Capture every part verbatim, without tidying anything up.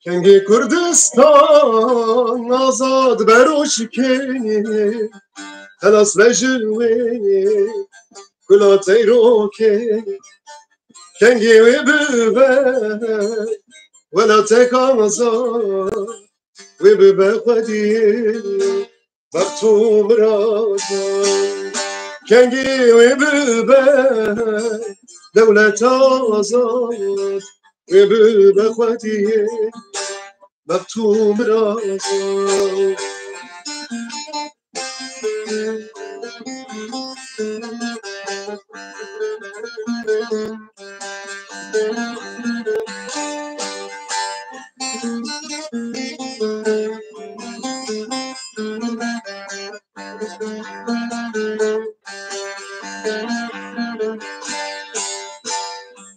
Kengî Kurdistan azad beroşikê, xelas be ji wê kula teyrokê. Kengî wê bibe welatek azad, wê bibe xwediyê bext û mirada. Kengî wê bibe dewlet azad, wê bibe xwediyê bext û mirada.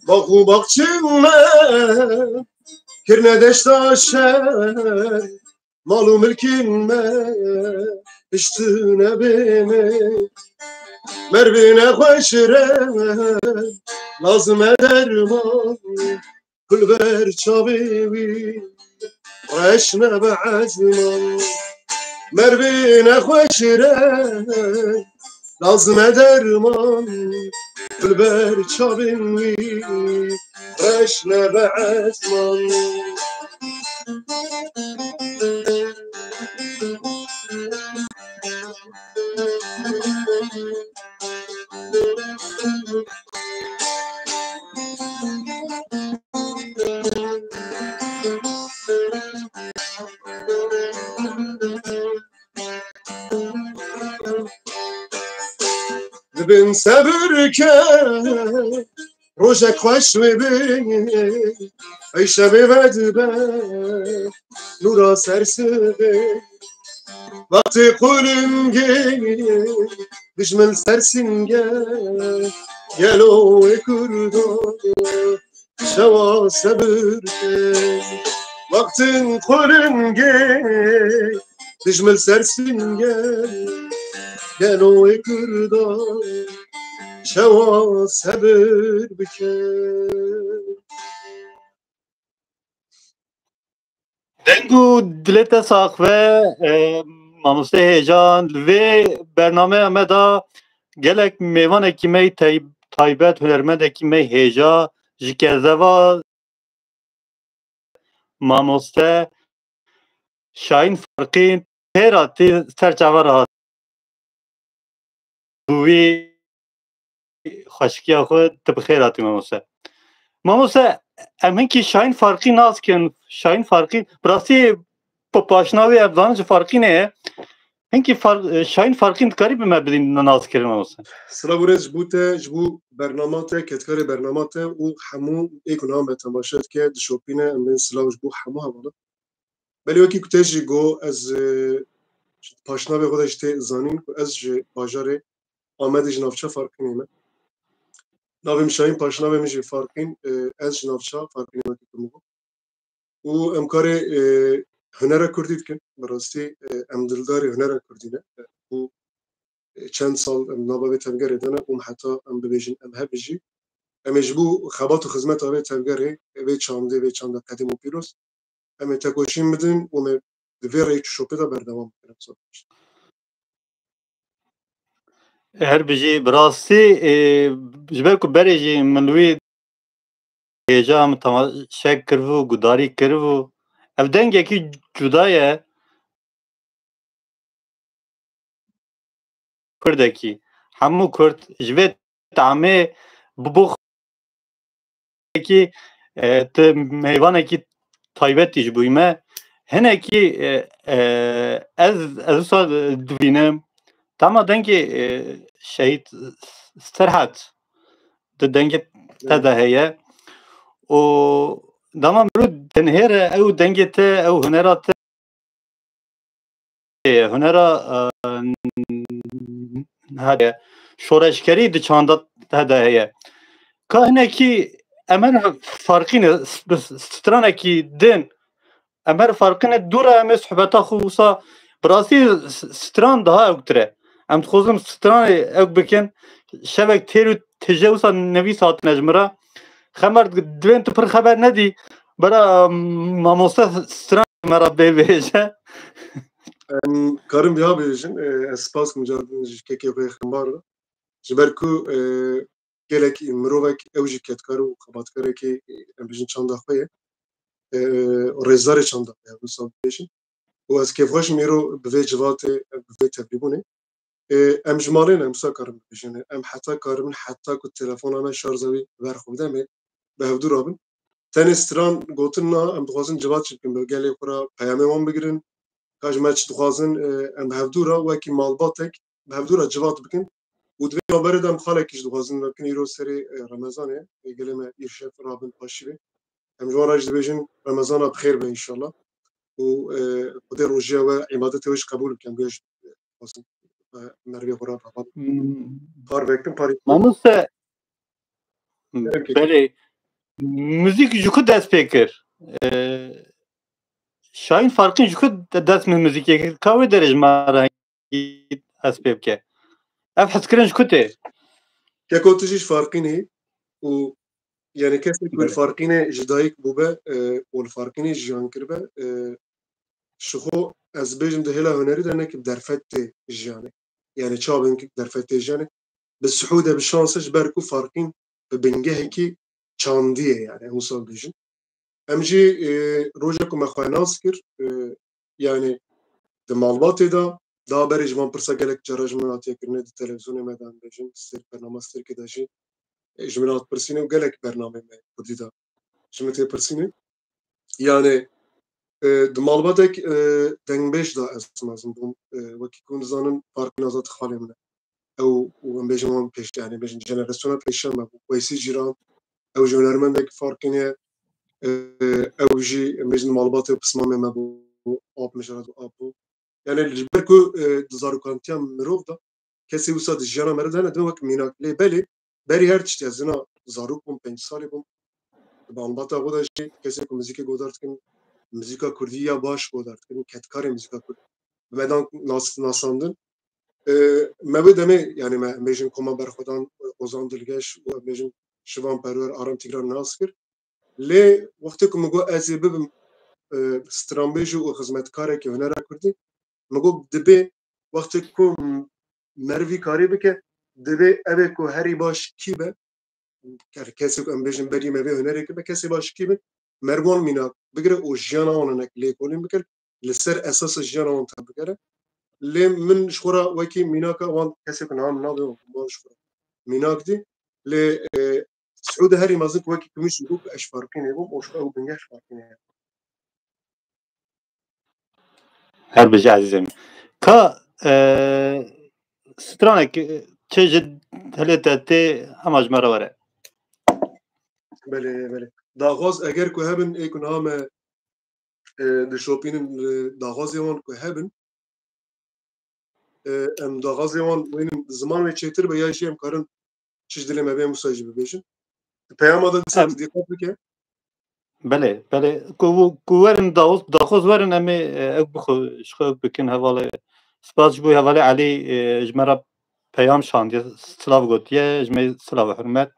Bax û baxçên me kirine deşta şer, mal û milkên me piştine bê me. Mervê nexweş re lazim e derman, kul ber çavê wî reş nebe ezman. Mervê nexweş re lazim e derman, kul ber çavên wî reş nebe ezman. Dibin sebir ke, rojek xweş wê be, ey şevê vedibe nûra ser sibê. Wextê qulingê dijmin ser singê, gelo wê Kurdo şewa sebir ke. Wextin qulingê dijmin ser singê, gelo wê Kurdo şewa sebir bike. Deng û dilê te sax be, e, mamoste Hêjan. Li vê bernameya me de gelek mêvanekî me tay-, taybet, hunermendekî me hêja ji Kezeva, mamoste Şahîn Farqîn pê re tê ser çava re hat. Bi wî xweşikiya xwe tu bi xêr hatî mamoste. Mamoste, em hinkî Şahîn Farqîn nas kin. Şahîn Farqîn, bi rastî pa-, paşna wê em zanin ji Farqînê ye. Hinkî Far-, Şahîn Farqîn dikarî bi me bidî naskirin mamoste? Silav û rêz ji bo te, ji bo bernama te, kedkarê bernama te û hemû ê ku niha me temaşe dike, dişopîne, em bên silav ji bo hemû hevala. Belê wekî ku te jî got, ez, e, paşnavê xwe de jî tê zanîn ku ez ji bajarê Amedê, ji navça Farqînê me. Navê min Şahîn, paşnavê min jî Farqîn, e, ez ji navça Farqînê wekî ku min got. Û em karê, e, hunera kurdî dikin. Bi rastî, e, em dildarê hunera kurdî ne. E, û, e, çend sal em nava vê tevgerê de ne û heta em bibêjin em hebin jî. Em ê ji bo xebat û xizmeta vê tevgerê, vê çandê, vê çanda qedîm û pîroz, em ê tekoşîn bidin û em ê di vê rêyê çûşopê de berdewam bikin. Em sor. Her bijî, bi rastî, e, ji ber ku berê jî min li wî hêja min temaşe kiribû, gudarî kiribû. Ev dengekî cuda ye. Kurdekî. Hemû Kurd ji vê tamê bi bo xwe, e, tu mêvanekî taybetî ji bo me. Hinekî, e, e, ez, ez wisa dibînim. Dema dengê, e, Şehîd Serhat di dengê te de heye. Û dema mirov dinihêre ew dengê te, ew hunera te, hunera, e, hadiye. şoreşgerî di çanda te de heye. Ka hinekî em her farqî ne, s-, bi s-, stranekî din, em her farqî ne dû re em ê sohbeta xwe wisa bi rastî s-, stran daha ewktir e. Em dixwazin stranê ewk bikin. Şevek têr û tije wisa nivîs hatine ji min re. Xemar, divên tu pir xeber nedî. Bera mamoste stran me re bê bêje. Em karin viha bêjin, e, ez spas micarin ji kekê xwe Xembar re. Ji ber ku, e, gelek mirovek ew jî kedkar û xebatkarekê, e, em bêjin çanda xwe ye. E, rêzdarê çanda xwe ye, wisa bêjin. Û ez kêfxweş im îro bi vê civatê, bi vê tevlîbûnê. E, em ji malê ne, em wisa karin bibêjin. Em heta karibin, heta ku telefona me şarja wî ber xwe bide, em ê bi hevdû rabin. Tenê stran gotin na, em dixwazin civat jî bikin, bi gelê xwe re peyamê wan bigirin. Ka ji me çi dixwazin, e, em bi hevdû re wekî malbatek bi hevdû re civat bikin. Û di vê navberê de em xalekî jî dixwazin me bikin. Îro serê, e, Remezan e, e, gelê me îşev rabin paşî vê. Em ji wan re jî dibêjin Remezana bi xêr be înşallah. Û, e, Xwedê rojiya we, îbadetê we jî qebûl bike. Em jî, e, dixwazin, e, merivê xwe re rabat. Hmm. Par vekin, par. Mamoste, Peki. Belê. Muzîk ji ku dest pê kir? Ee, Şahin Farqîn ji ku de-, dest min muzîkê kir? Ka wê derê ji me re hingî dest pê bike? Ev hezkirin ji ku tê? Keko tu jî ji Farqînê û, yani, kesê ku li Belê. Farqînê ji dayik bûbe, e, û li Farqînê jiyan kiribe, e, ji xwe ez bêjim di hêla hunerî de ne ki bi derfet tê jiyanê. Yani çawa bêjim ki bi derfet tê jiyanê? Bi sihû de, bi şans e, ji ber ku Farqîn bi bingehekî çandî ye, yani, em wisa bêjin. Em jî, e, roja ku me xwe nas kir, e, yani, di malbatê de, daha berê ji van pirsa gelek cara ji min hatiye kirine, di televîzyonê me de, em bêjin, sêr bernama Sêrkê de jî, e, ji min hat pirsîne û gelek bernameyê me kurdî de ji min tê pirsîne. Yani, e, di malbatek, e, dengbêj de ez mezin bûm. E, wekî ku hûn dizanin, Farqîn Azad xalê min e. Ew, û em bêjin wan pêş, yani bêjin jenerasyona pêşiya me bû. Weysî Cîran, ew jî hunermendek Farqînê ye. E, ew jî, em bêjin, malbatê û pismamê me bû. Ap mijara ap bû. Yani ji ber ku, e, di zarokantiya mirov de kesê wisa di jiyana me re de hene, dibin wek mînak. Lê belê, berî her tiştî ez zina zarok bûm, pênc salî bûm. Di malbata xwe de jî kesê ku muzîkê godar dikin, muzîka kurdî ya baş godar dikin, kedkarê muzîka kurdî bi me dan nas-, nasandin. E, me wê demê, yani me, em bêjin Koma Berxwedan, Ozan Dilgeş û em bêjin Şivan Perwer, Aram Tîgran nas kir. Lê wextê ku min got ez ê bibim, e, stranbêj û xizmetkarekî hunera kurdî, min got dibê wextê ku m-, merivî karî bike, dibê ev ê ku herî baş kî be, ke-, kesê ku em bêjin berî me vê hunerê kiribe, kesê baş kî be, meriv wan mînak bigire û jiyana wan hinek lêkolîn bike, li ser esasa jiyana wan tevbigere. Lê min ji xwe re wekî mînaka wan kesê ku niha min nabê wan ji xwe re mînak dî. Lê, e, Siûdê herî mezin ku wekî ku min jî got, ez Farqînê bûm û ji xwe ew bingeh ji Farqînê ye. Her bijî ezîzê min. Ka, e, stranek, e, çi ji dilê te tê, hema ji me re were. Belê, belê. Daxwaz eger ku hebin, ê ku niha me, e, dişopînin, e, daxwazê wan ku hebin, e, em daxwazê wan wênin ziman wê çêtir be, ya jî em karin çi ji dilê me bê em wisa jî bibêjin. Di peyama de dîsa Em- tu dîqet bike. Belê, belê. Ku, ku werin daxwaz, daxwaz werin em ê, e, ew bixwe, ji xwe bikin hevalê. Spas ji bo hevalê Elî, e, ji me re peyam şandiye, silav gotiye, ji me silav û hurmet.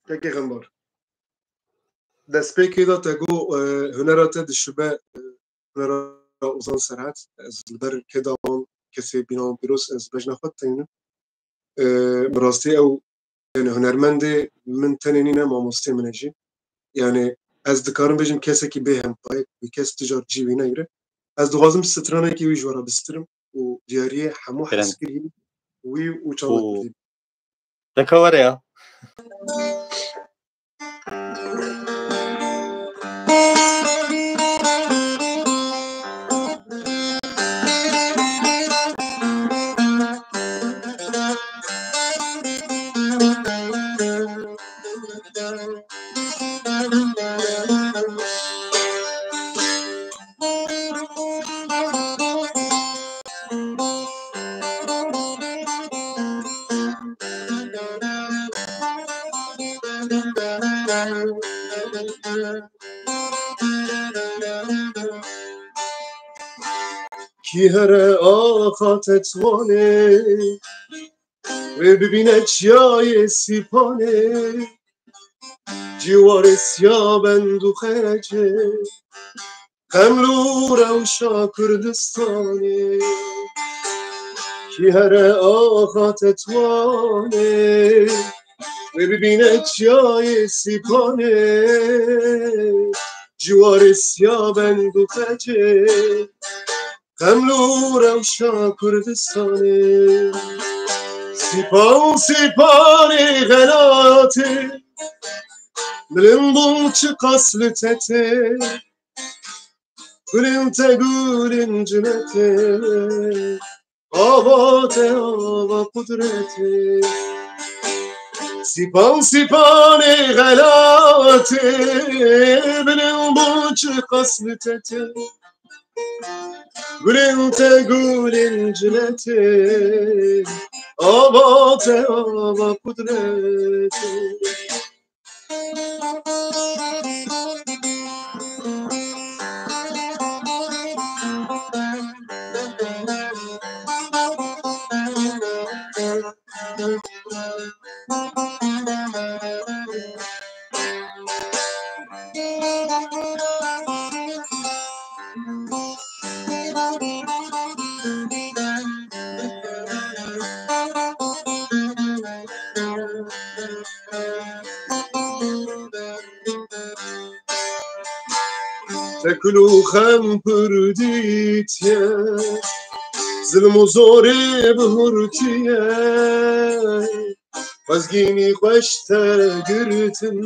Pekî Xembar. Destpêkê de te got, e, hunera te dişibe, e, hunera Ozan Serhat. Ez li ber keda wan kesê bîna wan pîroz, ez bejna xwe teynim. E, bi rastî ew, yani hunermendê min tenê nîne, mamostê min e jî. Yani ez dikarim bêjim kesekî bê hempayê, wî kes tu car cî wî neyre. Ez dixwazim stranekî wî ji we re bistirim û diyariyê hemû Kerem. Hezkirî wî û çanda Û- kurdî. Deka were ya. Kî here axa Tetwanê, wê bibîne çiyayê Sîpanê, ciwarê siya bend û xecê, Qemlû rewşa Kurdistanê. Kî here axa Tetwanê, wê bibîne çiyayê Sîpanê, ciwarê siya bend û xecê, Qemlû rewşa Kurdistanê. Sîpan, Sîpanê xelatê, bilind bûn çiqas li tetê, gulên te gulên cinetê, ava te ava qudretê. Sîpan, Sîpanê xelatê, bilind bûn çiqas li tetê, gulên te gulên cinetê, ava te ava qudretê. Te kul û xem pir dîtiye, zilm û zorê bihurtiye, xwezgînî xweş te girtin,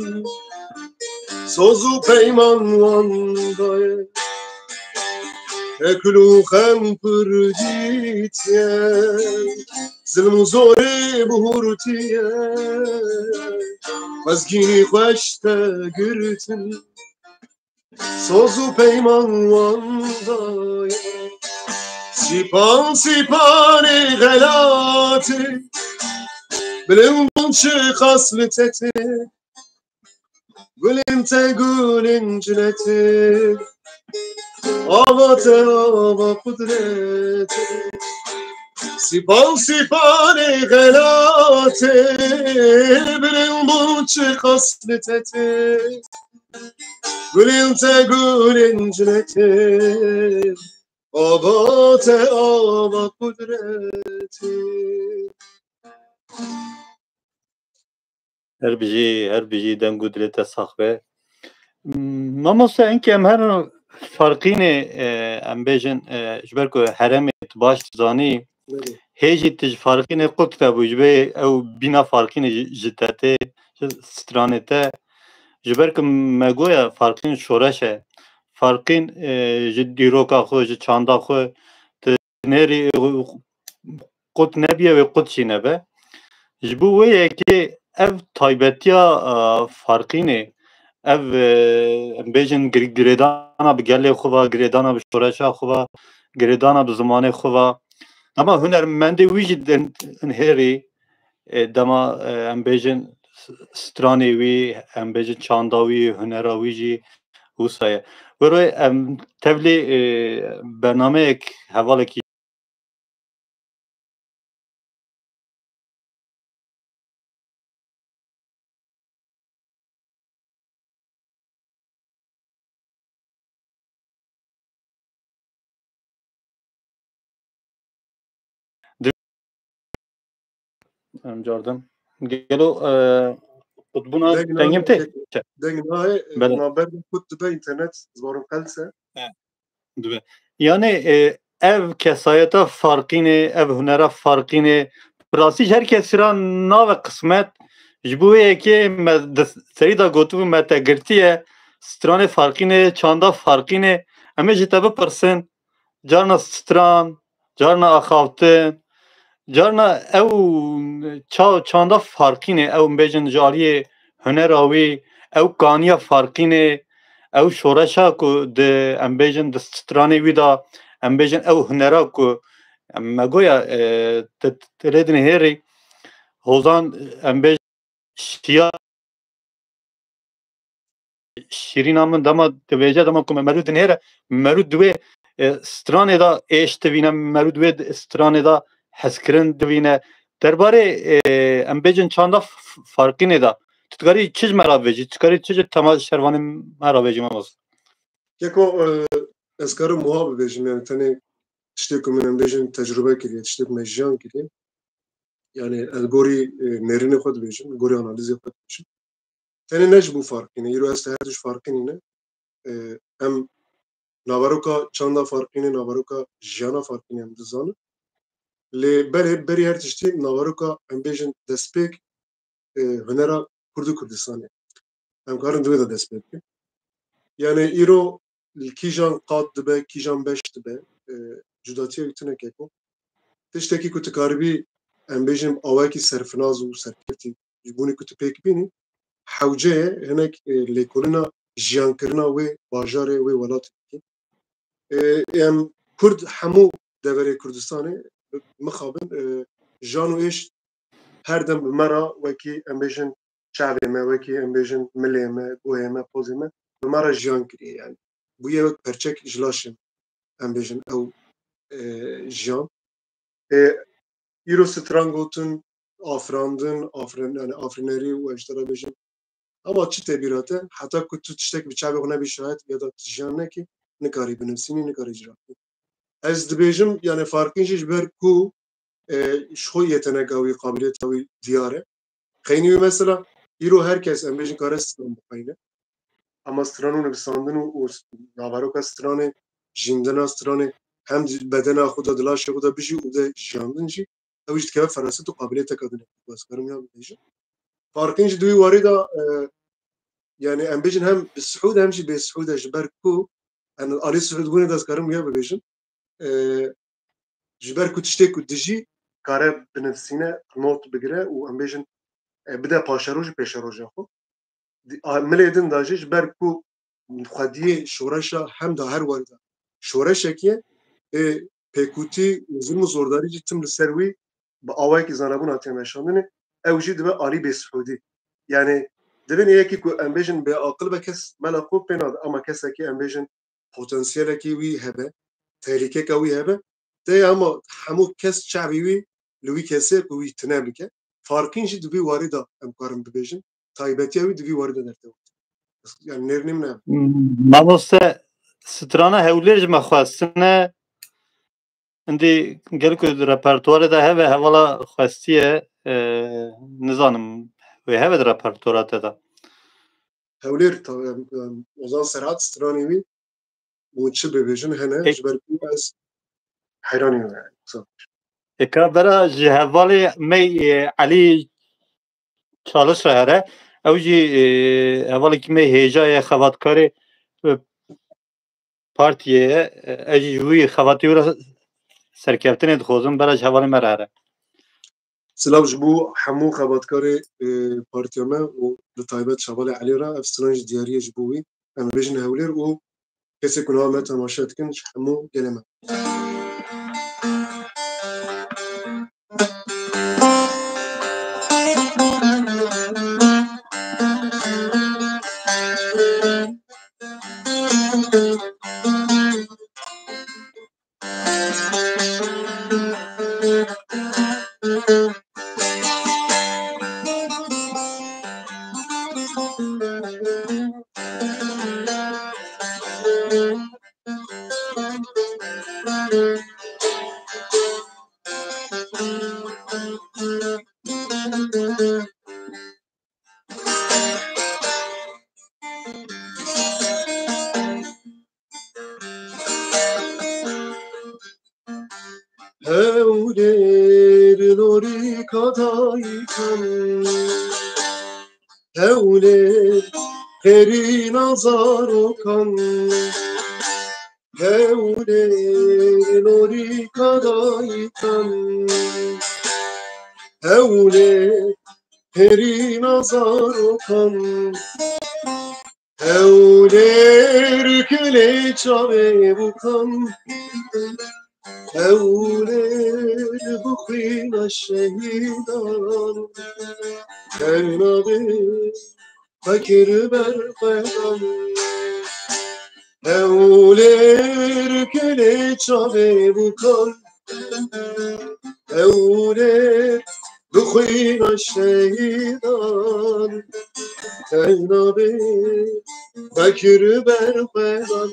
soz û peyman wan daye. Te kul û xem pir dîtiye, zilm û zorê bihurtiye, xwezgînî xweş te girtin, soz û peyman wan daye. Sîpan, Sîpanê xelatê, bilind bûn çiqas li tetê, gulên te gulên cinetê, ava te ava qudretê. Sîpan, Sîpanê xelatê, bilind bûn çiqas li tetê, gulên te gulên cinetê, ava te ava qudretê. Her bijî, her bijî, deng û dilê te sax be. Mamoste, enkê em her Farqînê, e, em bêjin, e, ji ber ku herêmê tu baş dizanî, Belê. Hê jî tu ji Farqînê qut hebû, ji vê ew bîna Farqînê ji, ji te tê, ji stranê te. Ji ber ku me goya Farqîn şoreş e. Farqîn, e, ji dîroka xwe, ji çanda xwe, tu nêrî, e, qut nebiye, wê qut jî nebe. Ji bo wê yekê ev taybetiya, e, Farqînê, ev, e, em bêjin gir-, girêdana bi gelê xwe ve, girêdana bi şoreşa xwe ve, girêdana bi zimanê xwe ve. Dema hunermendê wî jî din, din hêrî, e, dema, e, em bêjin s-, stranê wî, em bêjin çanda wî, hunera wî jî wisa ye. Wero em tevlî, e, bernameyek, hevalekî Em cardim. Gelo, e, qutbûna Deng dengê nayê, tê? Deng nayê, Belê. Ma ber qut dibe, înternet, ziwarim qelse. He. Dibe. Yani, e, ev kesayeta Farqînê, ev hunera Farqînê, bi rastî ji her kesî ra nave qismet, ji bo wê yekê me di serî de gotibû me te girtiye, stranê Farqînê, çanda Farqînê, em ê ji te bipirsin, carna stran, carna axaftin, carna ew ça-, çanda Farqînê, ew bêjin ji aliyê hunera wî, ew kaniya Farqînê, ew şoreşa ku di, em bêjin, di stranê wî de, em bêjin, ew hunera ku me goya, e, ti, ti lê dinihêrî, Hozan, em bêjin, şiya, şîrîna min dema dibêje, dema ku me merû dinêre, merû diwê e, stranê de êş divîne, merû di wê stranê de hezkirin divîne. Derbarê, e, em bêjin çanda f-, f-, Farqînê de, tu dikarî çi ji me re bêjî, tu dikarî çi ji temaşevanê me re bêjî, mamoste? Keko, e, ez karim wiha bibêjim, yani tenê tiştê ku min, em bêjin, tecrube kiriye, tiştê ku me jiyan kiriye. Yani ez gorî, e, nêrînê xwe dibêjim, gorî analîzê xwe dibêjim. Tenê ne ji bo Farqînê, îro ez te her du ji Farqînê ne. E, em naveroka çanda Farqînê, naveroka jiyana Farqînê em dizanin. Lê berê, berî her tiştî naveroka, em bêjin, destpêk, e, hunera Kurd û Kurdistanê. Em karin di wê de dest pê bikin. Yani îro li kîjan qat dibe, kîjan beş dibe, e, cudatiya wî tune keko. Tiştekî ku tu karibî, em bêjin, awayekî serfinaz û serkeftî ji bonê ku tu pêk bînî, hewce ye hinek, e, lêkolîna jiyankirina wê bajarê, wê welatê bikî. E, em Kurd hemû deverê Kurdistanê, mixabin, e, jan û êş her dem bi me re wekî, em bêjin, çavê me, wekî, em bêjin, milê me, guhê me, pozê me, bi me re jiyan kiriye yani. Bûye wek perçek ji laşê me, em bêjin, ew, e, jiyan. E, îro stran gotin, afirandin, afirin-, yani afirînerî û ez ji te re bêjim, ama çi tê bîra te, heta ku tu tiştek bi çavê xwe nebî şahid ya da tu jiyan nekî, nikarî binivîsînî, nikarî icra bikî. Ez dibêjim, yani Farqîn jî ji ber ku, e, ji xwe yeteneka wî, qabiliyeta wî diyar e. Xeynî wî mesela, îro her kes, em bêjin, kare stran bixweyne. Ama stran û nivîsandin û, û naveroka stranê, jîndina stranê, hem di bedena xwe de, di laşê xwe de bijî û de jiyandin jî, ew jî dikeve feraset û qabiliyeteka din e, ku ez karim ya bibêjim. Farqîn jî di wî warî de, e, yani em bêjin hem bi sihûd e hem jî bê sihûd e, ji ber ku, yani alî sihûdbûnê de ez karim ya bibêjim. E, ji ber ku tiştê ku dijî kare binivîsîne, not bigire û em bêjin, e, bide paşeroj û pêşeroja xwe. Di-, a, milê din de jî ji ber ku xwediyê şoreşa hem de her warî de şoreşekî ye, ê, pêkûtî û zilm û zordarî jî tim li ser wî bi awayekî zanebûn hatiye meşandinê, ew jî dibe alî bêsihûdî. Yani divên ê yekî ku em bêjin bêaqil be, kes mela xwe pê nade, ama kesekî em bêjin potansiyelekî wî hebe, tehlîkeka wî hebe, tê ama hemû kes çavî wî li wî kesê ku wî tune bike. Farqîn jî di vî warî de em karin bibêjin, taybetiya wî di vî warî de derkeve. Yani nêrînê min ev. Mamoste, strana Hewlêr ji me xwestine. Hindî gelku di repertuarê de hebe, hevala xwestiye, e, nizanim wê hebe di repertuara te de. Hewlêr, ta-, em, em, Ozan Serhat, stranê wî û çi bibêjin hene, Ê- ji ber ku ez heyranî me. Eka bera ji hevalê me, e, Elî Çalis re here. Ew jî, e, hevalekî me hêja ye, xebatkarê, e, partiyê ye. E, ez jî ji wî xebatî wî re serkeftinê dixwazim, bera ji hevalê me re here. Silav ji bo hemû xebatkarê, e, partiya me û bi taybet ji hevalê Elî re, ev stran jî diyarî ye ji bo wî. Em bêjin Hewlêr û kesê ku niha me temaşe dikin, ji hemû gelê me. Hewlêr lorîka dayikan, Hewlêr xêrîna zarokan, Hewlêr lorîka dayikan, Hewlêr xêrîna zarokan. Hewlêr kilê çavê bûkan, Hewlêr bixwîna şehîdan, Her navê xwe kir ber xwedan. Hewlêr gelê çavê bûkan, Hewlêr bi xwîna şehîdan, Teynabê vekir ber xwedan.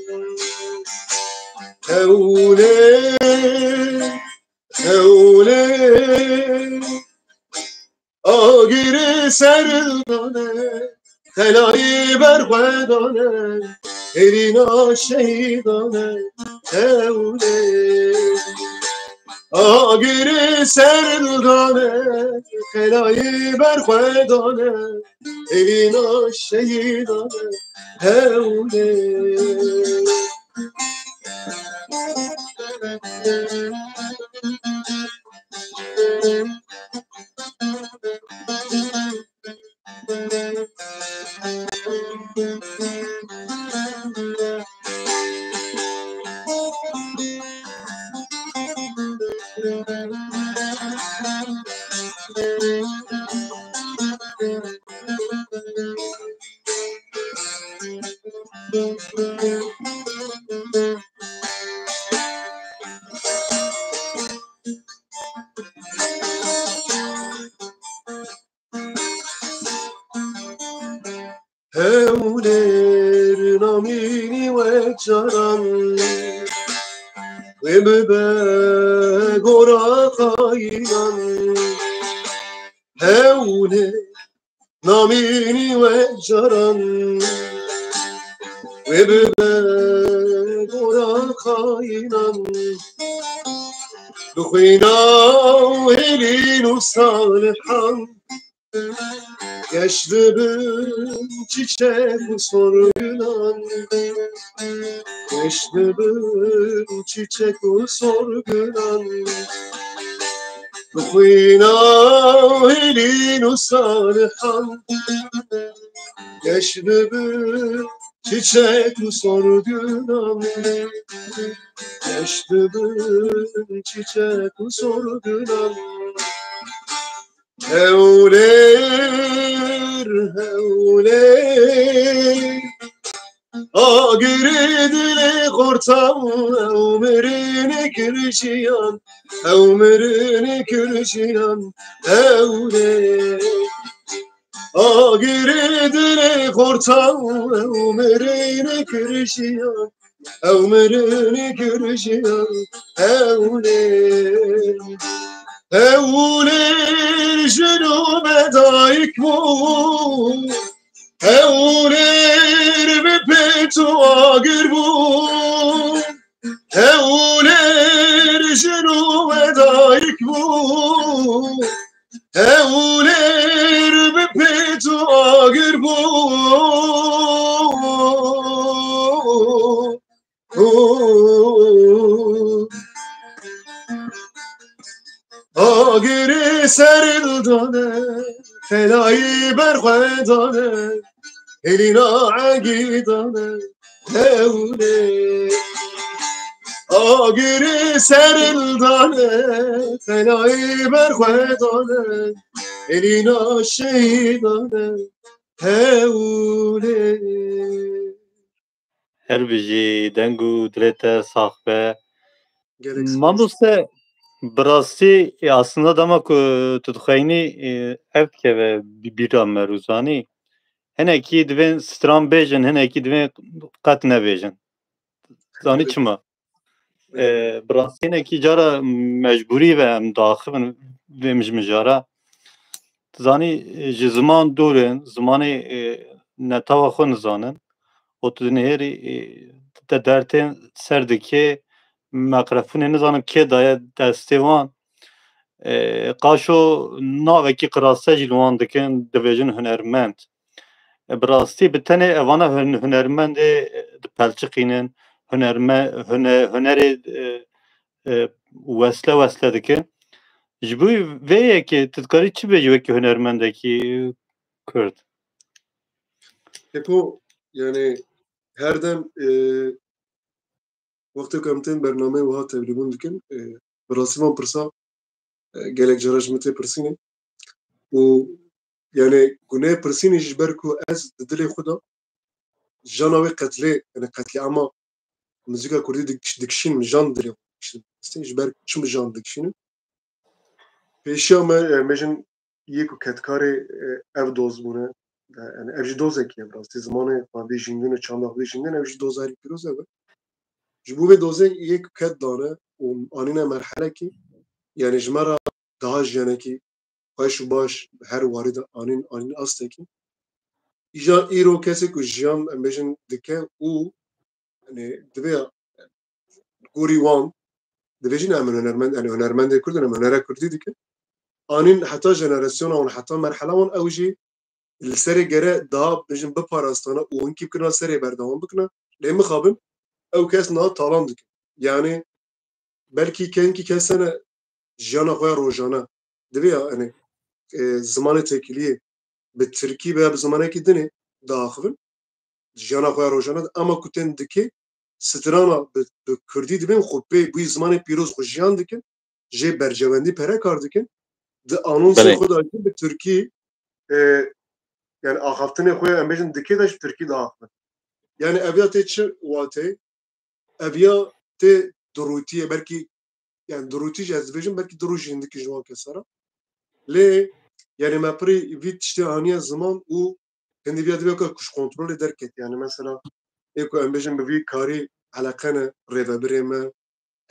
Hewlêr, Hewlêr, Agirê serildane, xelayê berxwedane, hêlîna şehîdane, Hewlêr. Agirê serildane, xelayê berxwedane, hêlîna şehîdane, Hewlêr. Hewlêr namînî we caran, wê bibe gora xayinan. Hewlêr namînî we caran, wê bibe gora xayinan. Bi xwîna hêlîn û salihan, geş dibin çiçek û sorgulan. Geş dibin çiçek û sorgulan. Bi xwîna hêlîn û salihan, geş dibin çiçek û sorgulan. Geş dibin çiçek û sorgulan. Hewlêr, Hewlêr, agirê dilê xortan, ew mirinê kirjiyan, ew mirinê kirjiyan, Hewlêr. Agirê dilê xortan, ew mirinê kirjiyan, ew mirinê kirjiyan, Hewlêr. Hewlêr jin û me dayik bû, Hewlêr bi pêt û agir bû. Hewlêr jin û me dayik bû, Hewlêr bi pêt û agir bû. Agirê serildane, xelayî berxwedane, hêlîna egîdane, Hewlêr. Agirê serildane, xelayî berxwedane, hêlîna şehîdane, Hewlêr. Her bijî, deng û dilê te sax be. Gelek spas. Mamoste, bi rastî, e, aslında dema ku tu dixweyînî, e, ev dikeve bî-, bîra me, rûzanî. Hinekî divên stran bêjin, hinekî divên qet nebêjin. Zanî çima? E, bi rastî hinekî cara mecbûrî ve em diaxivin vê mijmijara. Tu zanî, e, ji ziman dûr in, zimanê, e, netewa xwe nizanin. Û tu dinihêrî, e, te dertên ser dikê, meqrefûnê nizanim kê daye destê wan. E, qaşo navekî qirase jî li wan dikin, dibêjin hunermend. E, bi rastî bi tenê evana hun-, hunermendê, e, dipelçiqînin, hunerme-, hune-, hunerê, e, e, wesle wesle dikin. Ji bo vê yekê tu dikarî çi bêjî wekî hunermendekî Kurd? Heko, yani her dem, e, wextê ku em tên bernameyê wiha tevlîbûn dikin, e, bi rastî van pirsa, e, gelek cara ji min tê pirsînê. Û yani gunê pirsînê ji ber ku ez di dilê xwe de jana wê qetlê, yani qetlîama muzîka kurdî dikiş-, dikişînim, jan dilê xwe dikişînim. Ji ber çi min jan dikişînim? Pêşiya me, e, me jin yê ku kedkarê, e, ev doz bûne. E, yani ev jî dozekî ye bi rastî. Zimanê xwe vê jîngin û çanda xwe vê jîngin, ev jî doza herî pîroz ev e. Ji bo vê dozê yê ku ked dane û anîne merhelekî, yani ji me re daha jiyanekî xweş û baş her warî de anîn, anîn astekî. Îja îro kesê ku jiyan, em bêjin, dike û, yani, divê gorî wan, divê jî ne em hunermend, yani hunermendê Kurd in, em hunera Kurdî dikin. Anîn heta jenerasyona wan, heta merhela wan ew jî li serê gere daha bêjin biparastana û hinkî bikirina serê berdewam bikirina. Lê mixabin ew kes niha talan dikin. Yani belkî kenkî kes hene jiyana xwe ya rojane divê ya, yani, e, zimanê têkiliyê bi tirkî veya bi zimanekî dinê diaxivin. Jiyana xwe ya rojane de, ama ku tên dikê strana bi, bi kurdî dibên xwe pê bûyî zimanê pîroz xwe jiyan dikin, jê bercewendî pere kar dikin, di anonsên Belê. xwe de jî bi tirkî, e, yani axaftinê xwe ya em bêjin dikê de ji tirkî diaxivin. Yani ev ya tê çi wateyê? Ev ya tê dirûtiyê, belkî, yani dirûtî jî ez dibêjim, belkî dirû jî hindikî ji wan kesa re. Lê, yani me pirî vî tiştê aniye ziman û hindî viya dibe ku ji kontrolê derket. Yani mesela, ê ku em bêjin bi vî karî eleqe ne rêvebirê me,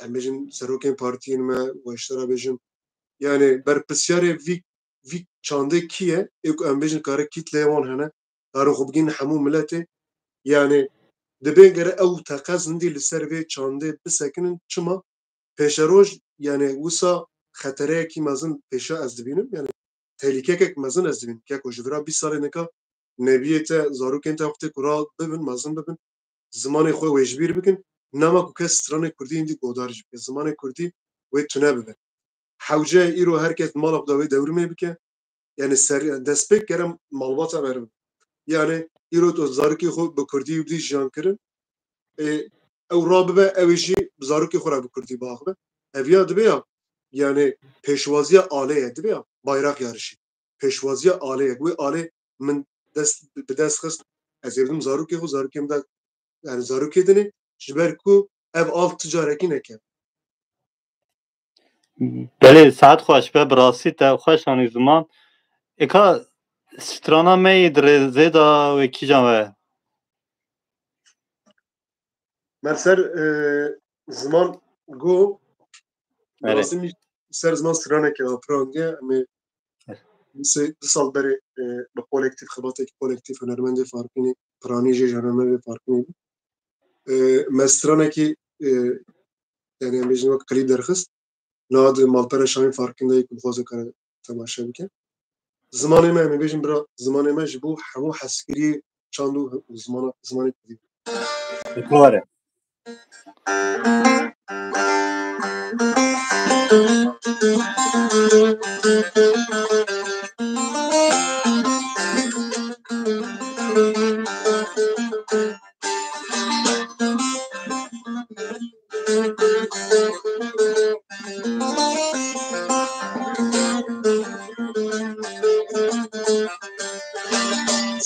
em bêjin serokên partiyên me, û ji te re bêjim, yani berpirsyarê vî, vî çandê kî ye? Ê ku em bêjin kare kîtleyê wan hene, karin xwe bigihînin hemû miletê. Yani dibê gere ew teqez hindî li ser vê çandê bisekinin. Çima? Pêşeroj, yani wisa xetereyekî mezin pêşa ez dibînim. Yani tehlîkekek mezin ez dibînim. Keko ji vira bîst salê nika nebiyê te, zarokên te wextê ku ra bibin, mezin bibin, zimanê xwe wê ji bîr bikin. Nema ku kes stranê kurdî hindî godar jî bike, zimanê kurdî wê tune bibe. Hewce îro her kes mala xwe de wê dewrimê bike. Yani ser, destpêk kerem malbata meriv. Yani îro tu zarokê xwe bi kurdî bidî jiyan kirin. Ê, ew rabibe, ew ê jî bi zarokê xwe re bi kurdî biaxive. Ev ya dibe ya, yani pêşwaziya alê ye, dibe ya, bayrak yarışı. Pêşwaziya alê ye. Wê alê min dest, bi dest xist, ez ê bidim zarokê xwe, zarokê min de, yani zarokê dinê, ji ber ku ev al ti carekî neke. Belê, saet xweş be, bi rastî te xweş anî ziman. Êka strana me yê di rêzê de wê kîjan we? Merser, e, ziman go, Belê. lazim ser ziman straneke apirandiye, em ê du sal berê, e, bi kolektif, xebateke kolektif, hunermendê Farkînê, piranî jê ji hunermendê Farkînê bû. E, me stranekî, e, yani em bêjin wek klîp derxist. Niha di malpera Şamê Farkîn de yê ku bixwaze kare temaşe bike. Zimanê me, em ê bêjin bira, zimanê me ji bo hemû hezkiriyê çand û, û zimana, zimanê kurdî. Bi kar e.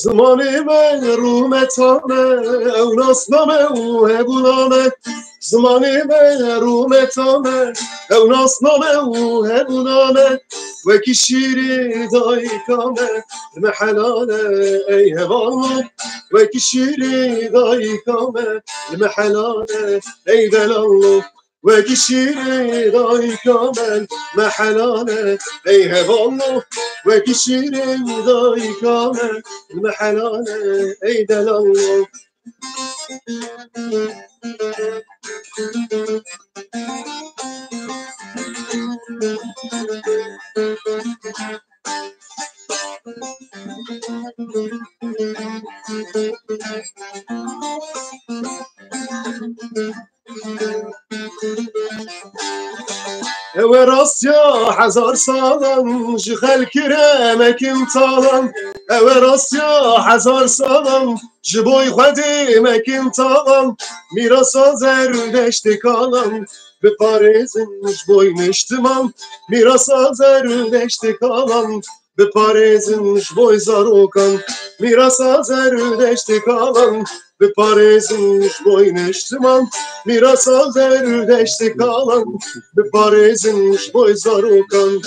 Zimanê me rûmetan e, ew nasname û hebûna me. Zimanê me rûmetan e, ew nasname û hebûna me. Wekî şîrê dayika me, me helal e, ey hevalno. Wekî şîrê dayika me, me helal e, ey delalno. Wekî şîrê dayika me, me helal e, ey hevalno. Wekî şîrê dayika me, me helal e, ey delalno. Ew e rastiya hezar salan, ji xelkî re mekin talan. Ew e rastiya hezar salan, ji boy Xwedê mekin talan. Mîrasa Zerdeştê kalan, biparêzin ji boy niştiman. Mîrasa Zerdeştê kalan, biparêzin ji boy zarokan. Mîrasa Zerdeştê kalan, biparêzin ji bo neştiman, mîrasa zerdiştê kalan, biparêzin ji bo zarokan.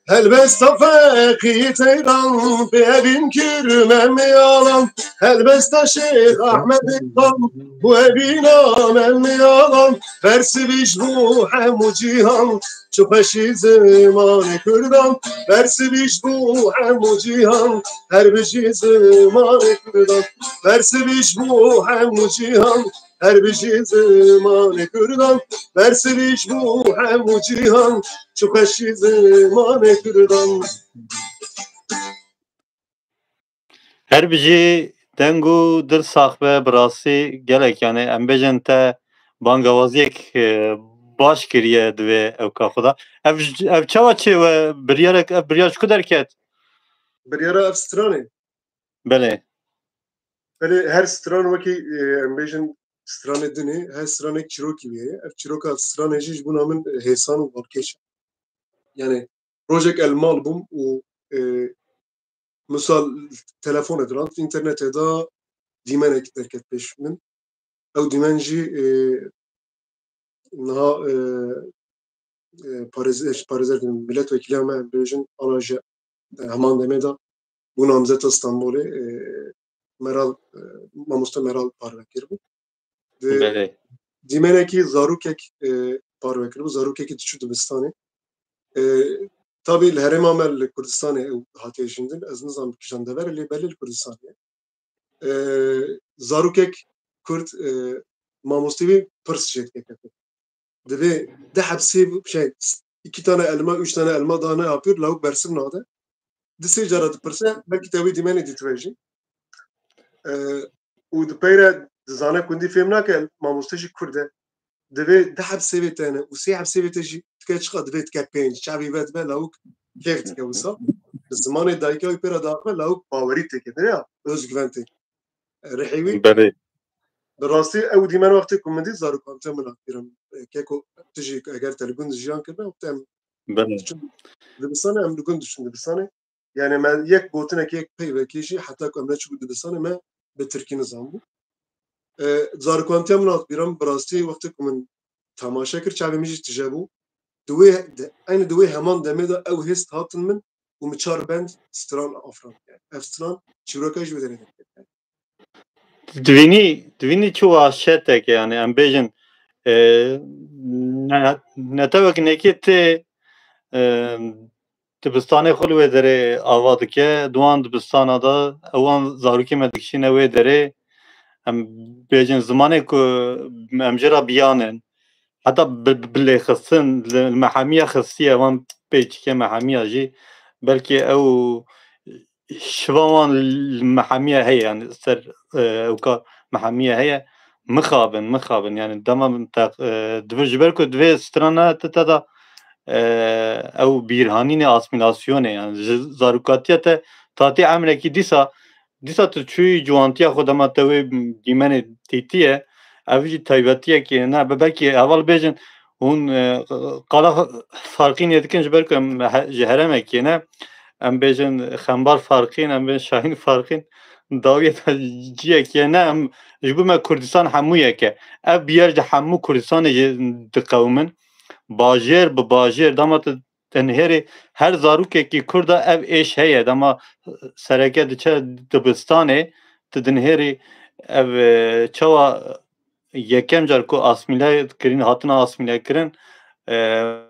Helbesta feqî teyran bêvîn kir me miyalan. Helbesta Şêx Ahmed Xan bu evîna me miyalan. Bersivî ji bo hemû cîhan çi xweşî zimanê Kurdan. Bersivî ji bo hemû cîhan her bijî zimanê Kurdan. Bersivî ji bo hemû cîhan her bijî zimanê Kurdan. Bersivî ji bo hemû cîhan çi xweşî zimanê Kurdan. Her bijî deng û dil sax be, bi rastî gelek, yani em bêjin te bangawaziyek, e, baş kiriye di vê ewka xwe de. Ev, ev çawa çê we biryarek, ev biryar ji ku derket? Biryara ev stranê. Belê. Belê, her stran wekî, e, em bêjin stranê dinê, her stranek çîrokî wê ye. Ev çîroka stranê jî ji bona min, e, hêsan û balkêş e. Yani rojek el mal bûm û, e, misal telefonê dirand, înternetê de dîmenek derket pêş min. Ew dîmen jî, e, niha, e, e, parêzer, parêzer dikim, milletvekiliya me bêjin, ana ji heman demê de bû namzeta Stenbolê, e, Meral, e, mamoste Meral parve kiribû. Di Belê. Dîmenekî zarokek, e, parve kiribû, zarokekî diçû dibistanê. E, tabî li herêma me li Kurdistanê ew hatiye jîndin, ez nizam kîjan dever e, lê belê li Kurdistanê ye. E, zarokek Kurd, e, mamostê wî pirs jê dike kete. Divê di hebsê, şey, iki tane elma, üç tane elma dane apir, lawik bersiv nade. Di sê cara dipirse, belkî te wê dîmenê dîtibe jî. E, û di peyre dizane ku hindî fêm nake, mamoste jî Kurd e. Divê di hebsê vê te ne û sê hebsê vê te jî dike çiqa divê dike pênc. Çavî vedibe lawik kêf dike wisa. Bi zimanê dayika wî pê re diaxive lawik bawerî têke, ne ya, özgüven têke. E, rihê wî. Belê. Bi rastî ew dîmen wextê ku min dît zarokan te min a pîran. E, keko tu jî eger te li gund jiyan kirine, wextê em Belê. diçin dibistanê, em li gund diçin dibistanê. Yani me yek gotinek, yek peyvekê jî heta ku em neçûbû dibistanê me bi tirkî nizanbû. E, zarokantiya min hat bîra min bi rastî wextê ku min temaşe kir, çavê min jî tije bû. Di wê, di, eynî di wê heman demê de ew hêst hatin min û min çar bend stran afirand. Yani ev stran çîroka ji wê derê derket. Divînî, divînî çi wahşetek e, yani em bêjin, e, ne-, netewek nekê tê, e, dibistanê xwe li wê derê ava dike, di wan dibistana de ewan zarokê me dikişîne wê derê, em bêjin zimanê ku em jê re biyanin, heta bi, bi lêxistin, li, li mehemiya xistiye, wan pêçike mehemiya jî, belkî ew şiva wan li mehemiya heye, yani ser, e, ewka mehemiya heye, mixabin, mixabin, yani dema min te, e, divê, ji ber ku divê strana te, te da, e, ew bîrhanînê asmîlasyonê, yani ji zarokatiya te tatî emrekî dîsa, dîsa tu çûyî ciwantiya xwe dema te wê dîmenê dîtiye, ev jî taybetiyekê ne, be-, belkî heval bêjin hûn, e, qala Farqînê dikin, ji ber ku em he-, ji herêmekê ne, em bêjin Xembar Farqîn, em bêjin Şahîn Farqîn, dawiyê te ciyekê ne, em ji bo me Kurdistan hemû yek e. Ev biyar ji hemû Kurdistanê jî diqewimin. Bajêr bi bajêr, dema tu dinihêrî her zarokekî Kurda ev êş heye. Dema sereke diçe dibistanê, tu dinihêrî ev, e, çawa yekem car ku asmîle kirin, hatina asmîle kirin, e,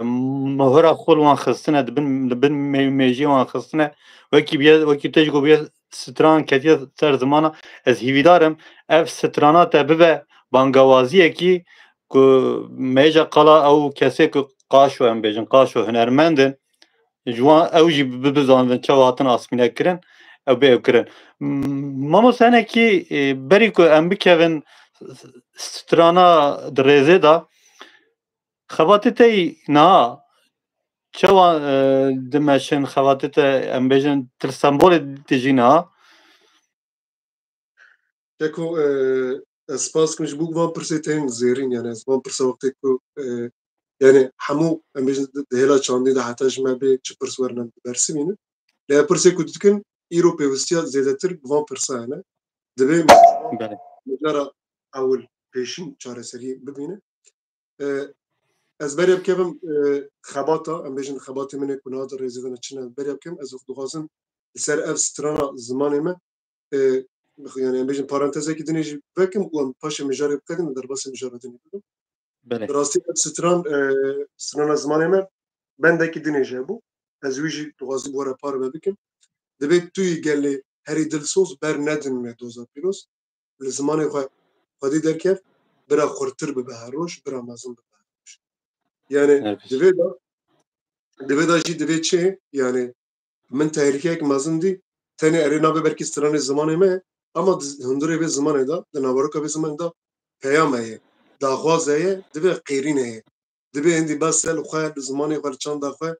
mohira xwe li wan xistine, di bin, li bin mê-, mêjiyê wan xistine. Wekî bîye, wekî te ji ku bîye stran ketiye ser zimana. Ez hîvîdar im ev strana te bibe bangawaziyekî ku mêja qala ew kesê ku qaşo em bêjin, qaşo hunermend in, ji wan ew jî bi-, bizanibin çawa hatin asmîle kirin, ew bê ew kirin. M-, Mamoste, hinekî, e, berî ku em bikevin strana di rêzê de xebatê te yî niha çawa, e, dimeşin xebatê te, em bêjin, til Stenbolê dijî niha? Keko, e, ez spas kim ji bo van pirsê tên zêrîn, yani ez van pirsa wextê ku, e, yani hemû em bêjin di, di hêla çandî de heta ji me bê çi pirs werine bersivînin. Lê ev pirsê ku dikin, îro pêwistiya zêdetir bi van pirsa hene. Dibê Belê. mijara ewil pêşîn çareseriyê bibîne. E, ez beriya bikevim, e, xebata, em bêjin xebatê min ê ku niha di rêzê de me çi ne, beriya bikim, ez dixwazim li ser ev strana zimanê me, e, yani em bêjin parantezekî dinê jî vekim û em paşê mijarê biqedin û derbasî mijara dinê bikim. Belê. Bi rastî ev stran, e, strana zimanê me bendekî dinê jî hebû. Ez wî jî dixwazim were parve bikim. Dibê tu yî gelê herî dilsoz ber nedin me doza pîroz. Li zimanê xwe xwedî derkev, bira xurtir bibe her roj, bira mezin bibe her roj. Yani Evet. divê de, divê de jî divê çi? Yani min tehlîkeyek mezin dî, tenê erê nabe belkî stranê zimanê me, ama di hundirê vê zimanê de, di naveroka vê zimanê de peyam heye, daxwaz heye, divê qêrîn heye. Divê hindî bes li xwe, li zimanê xwe, li çanda xwe,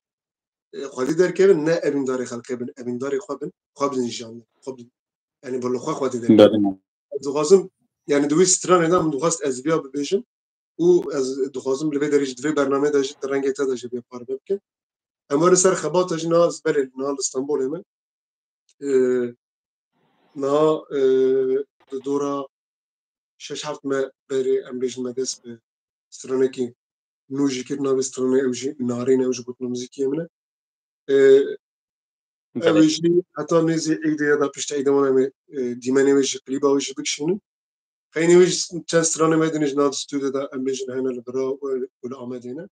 e, xwedî derkevin, ne evîndarê xelkê bin, evîndarê xwe bin, xwe bidin jiyanê, xwe bidin. Yani bo li xwe xwedî derkevin. Belê. Ez dixwazim, yani di wî stranê de min dixwest ez viya bibêjim û ez dixwazim li vê derê jî, di vê bernameyê de jî, di rengê te de jî vê parve bikim. Em werin ser xebata jî, niha ez belê, niha li Stenbolê me. E, niha, e, di dora şeş heft me berê, em bêjin, me dest bi stranekî nû jî kir, navê stranê ew jî Narîn e, ew jî gotina muzîkiyê min e. E, ew Belê. jî heta nêzî Eydê ya da piştî Eydê wan em ê, e, dîmenê wê jî, klîba wê jî bikişînin. Xeynî wê jî çend stranê me din jî nav stûdyo de em bêjin hene li Bira û, û li Amedê ne.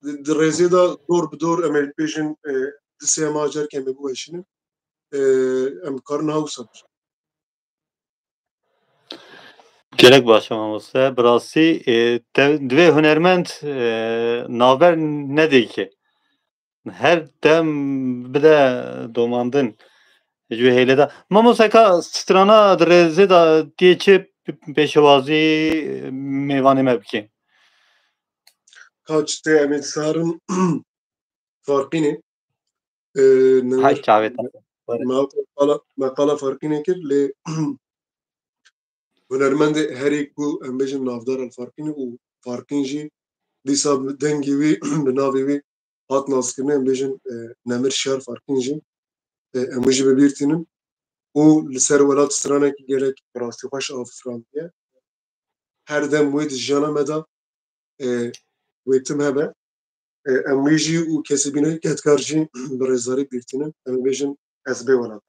Di, di rêzê de dor bi dor em ê bêjin, e, di sê mah carkê em ê biweşînin. E, em karin niha wisa bikin. Gelek baş e mamoste. Bi rastî, e, te, divê hunermend, e, navber nedê ki. Her dem bide domandin ji wê hêlê de. Mamoste, ka strana di rêzê de tê çi pêşewazî mêvanê me bikî? Ka çi tê em ê disarin farqînê. E, Hay newir çavê te. me qala, me qala farqînê kir, lê hunermendê herî ku em bêjin navdar el farqînê û farqîn jî dîsa bi dengê wî, bi navê wî hat naskirin, em bêjin, e, Nemir Şiyar Farqîn jî, e, em wî jî bi bîr tînin. Û li ser welat stranekî gelek bi rastî xweş afirandiye. Her dem wê di jiyana me de, e, wê tim hebe. E, em wî jî û kesê bîne kedkar jî bi rêzdarî bîr tînin. Em ê bêjin ez bê welat.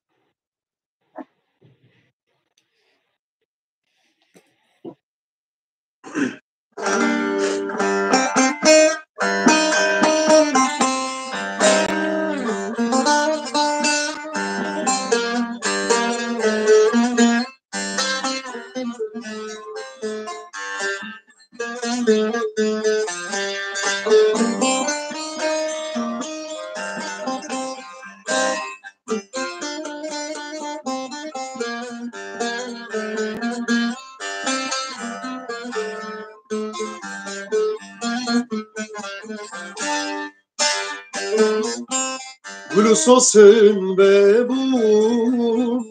Gul û sosin vebûn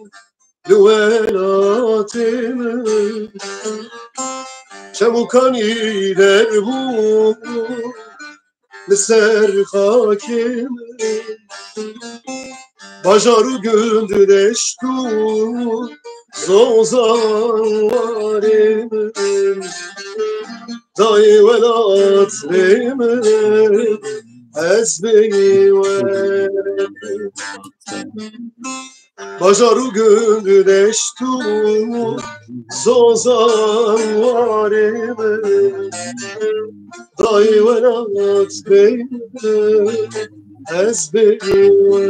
li welatê min, çem û kanî derbûn li ser xakê min. Bajar û gund, deşt û zozan warê min, dayê welatê min, ez bê we. Bajar û gund, deşt û zozan warê min, dayê welat bê, ez bê we.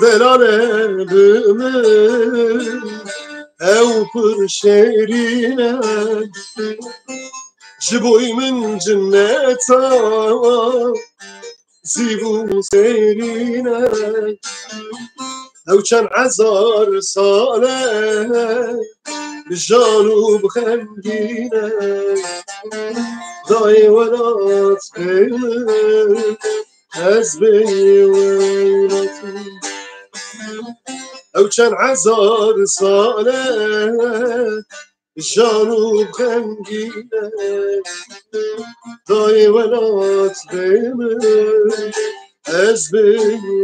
Delale bi min ew pir şêrîn e. Ji boy min cinneta zîv û serîn e. Ew çend hezar sal e bi jan û bi xemgîn e. Dayê welat bê min, ez bê welatî. Ew çend hezar sal e jan û xemgîn e. Dayê welat bê min, ez bê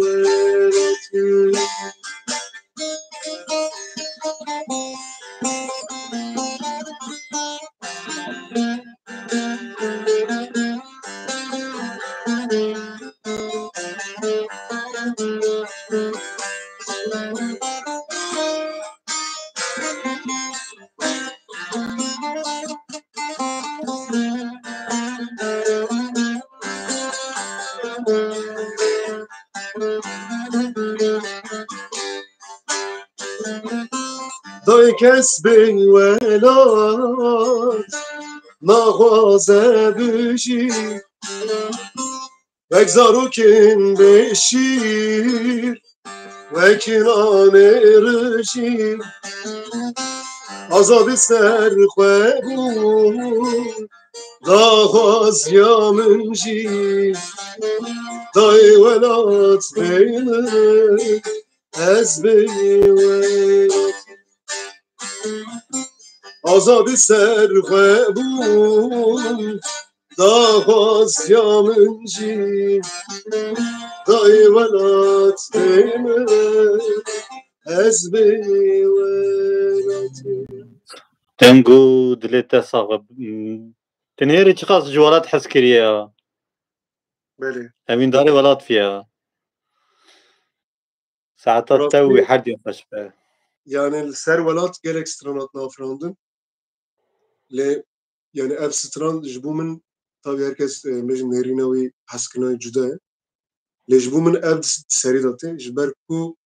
welatî. Dayê kes bê welat naxwaze bijî. Wek zarokên bêşîr, wek nanê rijî, azadî ser xwe bû, daxwaziya min jî. Dayê welat bê min, ez bê welat. Azadî ser xwe bûn, daxwaziya min jî. Dayê welat bê min, ez bê welatî. Deng û dilê te sax be. Tenêrî çiqas ji welat hez kiriye ya. Belê. Evîndarê welat fiye ya. Saeta te û wî her diya xweş be. Yani li ser welat gelek stran hatin afirandin. Lê yani ev stran ji bo min, tabii herkes, e, bêjin nêrîna wî, hezkirina wî cuda ye. Lê ji bo min ev di serî de tê, ji ber ku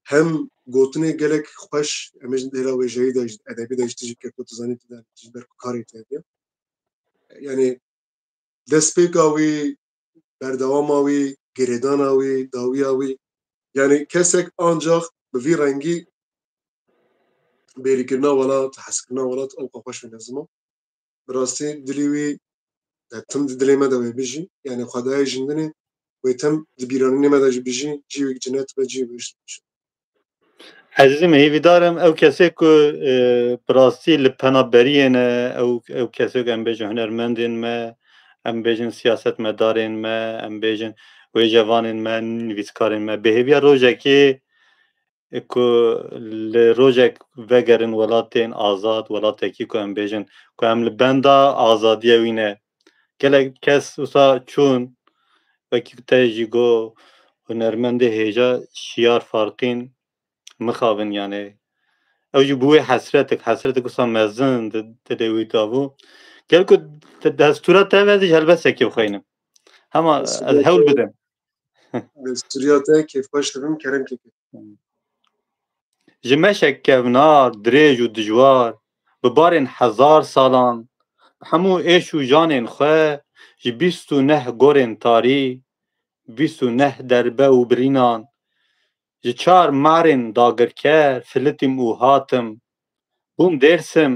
hem gotinê gelek xweş, em bêjin di hêla wêjeyî de, ji edebî de, ji tijî ke ku tu zanî tu de, ji ber ku karê te heye. Yani destpêka wî, berdewama wî, girêdana wî, dawiya wî, yani kesek ancax bi vî rengî bêrîkirina welat, hezkirina welat ewqa xweş wî lezim e. Bi rastî dilî wî, e, tim di dilê me de wê bijî. Yani xwedayê jindinê wê tim di bîranînê me de jî bijî, cî wek cinet be, cî wek bijî. Ezîzim, hêvîdar im ew kesê ku, e, bi rastî li penaberiyê ne, ew, ew kesê ku em bêjin hunermendên me, em bêjin siyasetmedarên me, em bêjin wêcevanên me, nivîskarên me, bi hêviya rojekê, e, ku li rojek vegerin welatên azad, welatekî ku em bêjin ku em li benda azadiya wî ne. Gelek kes wisa çûn, wekî te jî got, hunermendê hêja şiyar farqîn mixabin, yani. Ew jî bû wê hesretik, hesretik wisa mezin di dilê wî de bû. Gel ku te, destûra te ve ji helbestekê bixwînim. Hema ez hewl bidim. Destûriya te kêfxweş dibim, kerem keke. Ji meşek kevnar, dirêj û dijwar, bi barên hezar salan, bi hemû êş û janên xwe, ji bîst û neh gorên tarî, bîst û neh derbe û birînan, ji çar marên dagirker filitîm û hatim. Bûm Dêrsim,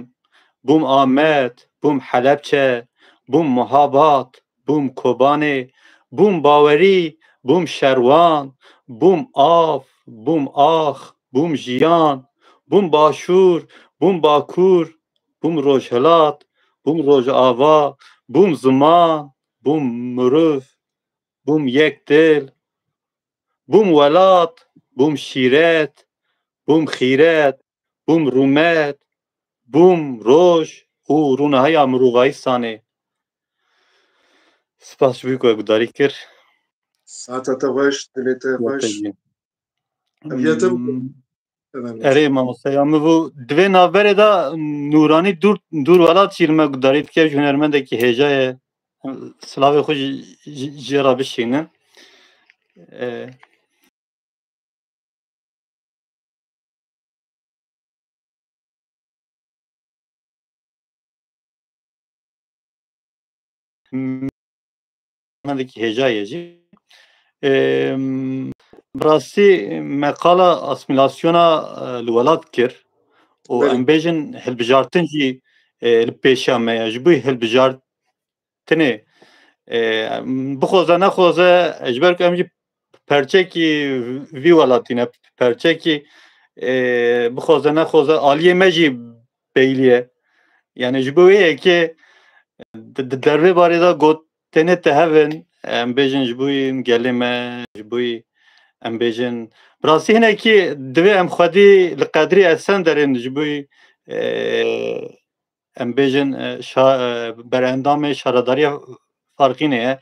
bûm Amed, bûm Helebçe, bûm Muhabat, bûm Kobanê, bûm Bawerî, bûm Şerwan, bûm Av, bûm Ax, bûm Jiyan, bûm Başûr, bûm Bakur, bûm Rojhilat, bûm Rojava, bûm Ziman, bûm Mirov, bûm Yekdil, bûm Welat, bûm Şîret, bûm Xîret, bûm Rûmet, bûm Roj û Rûnahiya Mirovayîstanê. Spas ji wî ku gudarî kir. Saeta te xweş, dilê te xweş. Ev ya te bû. Hmm. Erê, mamoste, ya min bû, di vê navberê de Nûranî Dûr, Dûr Welat jî li me gudarî dike, ji hunermendekî hêja ye. Silavê xwe jî, jî, jê re bişînin. E, Hindekî hêja ye jî. Em, bi rastî me qala asîmîlasyona, e, li welat kir û Belê. em bêjin hilbijartin jî, e, li pêşiya me ye. Ji bo hilbijartinê, e, bixwaze nexwaze, ji ber ku em jî perçekî vî welatî ne, perçekî, e, bixwaze nexwaze aliyê me jî beylî ye. Yani ji bo wê yekê di, di dervê barê de got tenê te hevin, em bêjin ji bo gelê me, ji bo em bêjin. Bi rastî hinekî divê em xwedî li qedrî Esenderên ji bo, e, em bêjin, e, şa-, e, berendamê şaredariya Farqînê ye.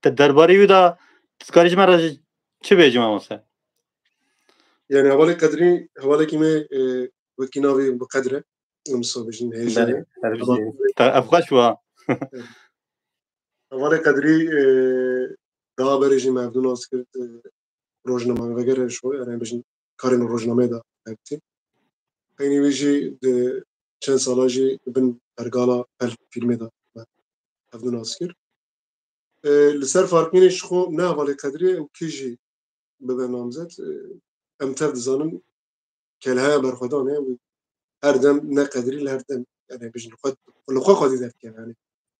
Te derbarê wî de tu dikarî ji me re jî çi bêjî mamoste? Yani hevalê qedrî, hevalekî me, e, wekî navê bi qedre. Em wisa bêjin hêja Belê, ye. Her Ama bijî. Te-, ev xweş bû ha. Hevalê qedrî, e, daha berê jî me hevdû nas kir, e, rojnameveger e ji xwe, yani em bêjin karên rojnameyê de hevdî. Peynî wî jî di çend sala jî bin pergala pel fîlmê de me hevdû nas kir. E, li ser Farqînê ji xwe ne hevalê qedrî ew kî jî bibe namzet, e, em tev dizanin kelheya berxwedan e, wî her dem ne qedrî li her dem, yani bêjin li xwe, li xwe xwedî derdikeve, yani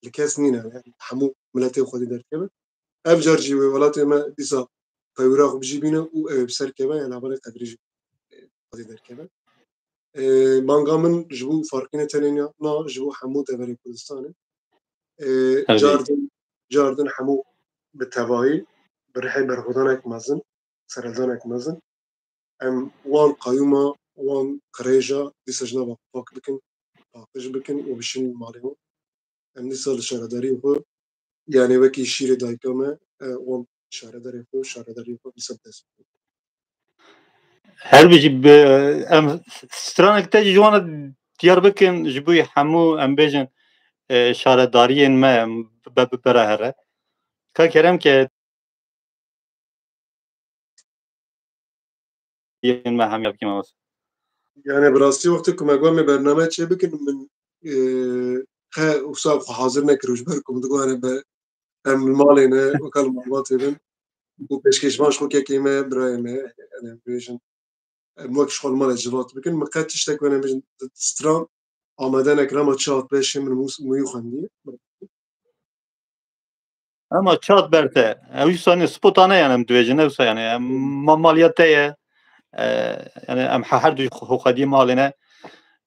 li kes nîne, yani hemû miletê xwedî derdikeve. Ev car jî wê welatê me dîsa tewîra xwe bijî bîne û ew ê bi ser keve, yani hevalê qedrî jî, e, xwedî derkeve. E, manga min ji bo Farqînê tenê niya, na ji bo hemû deverê Kurdistanê. E, Her car din, car din hemû bi tevahî, bi rihê berxwedanek mezin, serhildanek mezin. Em wan qayûma, wan qirêja dîsa ji nava xwe pak bikin, paqij bikin û bişînin malê wan. Em dîsa li şaredariyê xwe, yani wekî şîrê dayika me, e, wan şaredarê xwe, şaredariyê xwe dîsa bi dest bixin. Her bijî bi, em stranek te jî ji wan re diyar bikin, ji bo hemû em bêjin, e, şaredariyên me em be, be, bera here. Ka kerem ke yên me hemiya bikî mamoste. Yani bi rastî wextê ku me got me bername çê bikin, min, e, qe wisa xwe hazir nekir û ji ber ku min digot, yani be, em li malê ne, weka li malbatê bin û pêşkêşvan ji xwe kekê me, birayê me, yani em bêjin, em wek ji xwe li malê civat bikin. Min qet tiştek wene bêjin stran amade nekir, ama çi hat beşê min mû-, mûyî xwendiye. Ama çat berte. Ew wisa ne spotane yani em dibêjin, ne wisa yani. Em ma-, maliya te ye. E, yani em he-, her du xwe-, xwediyê malê ne.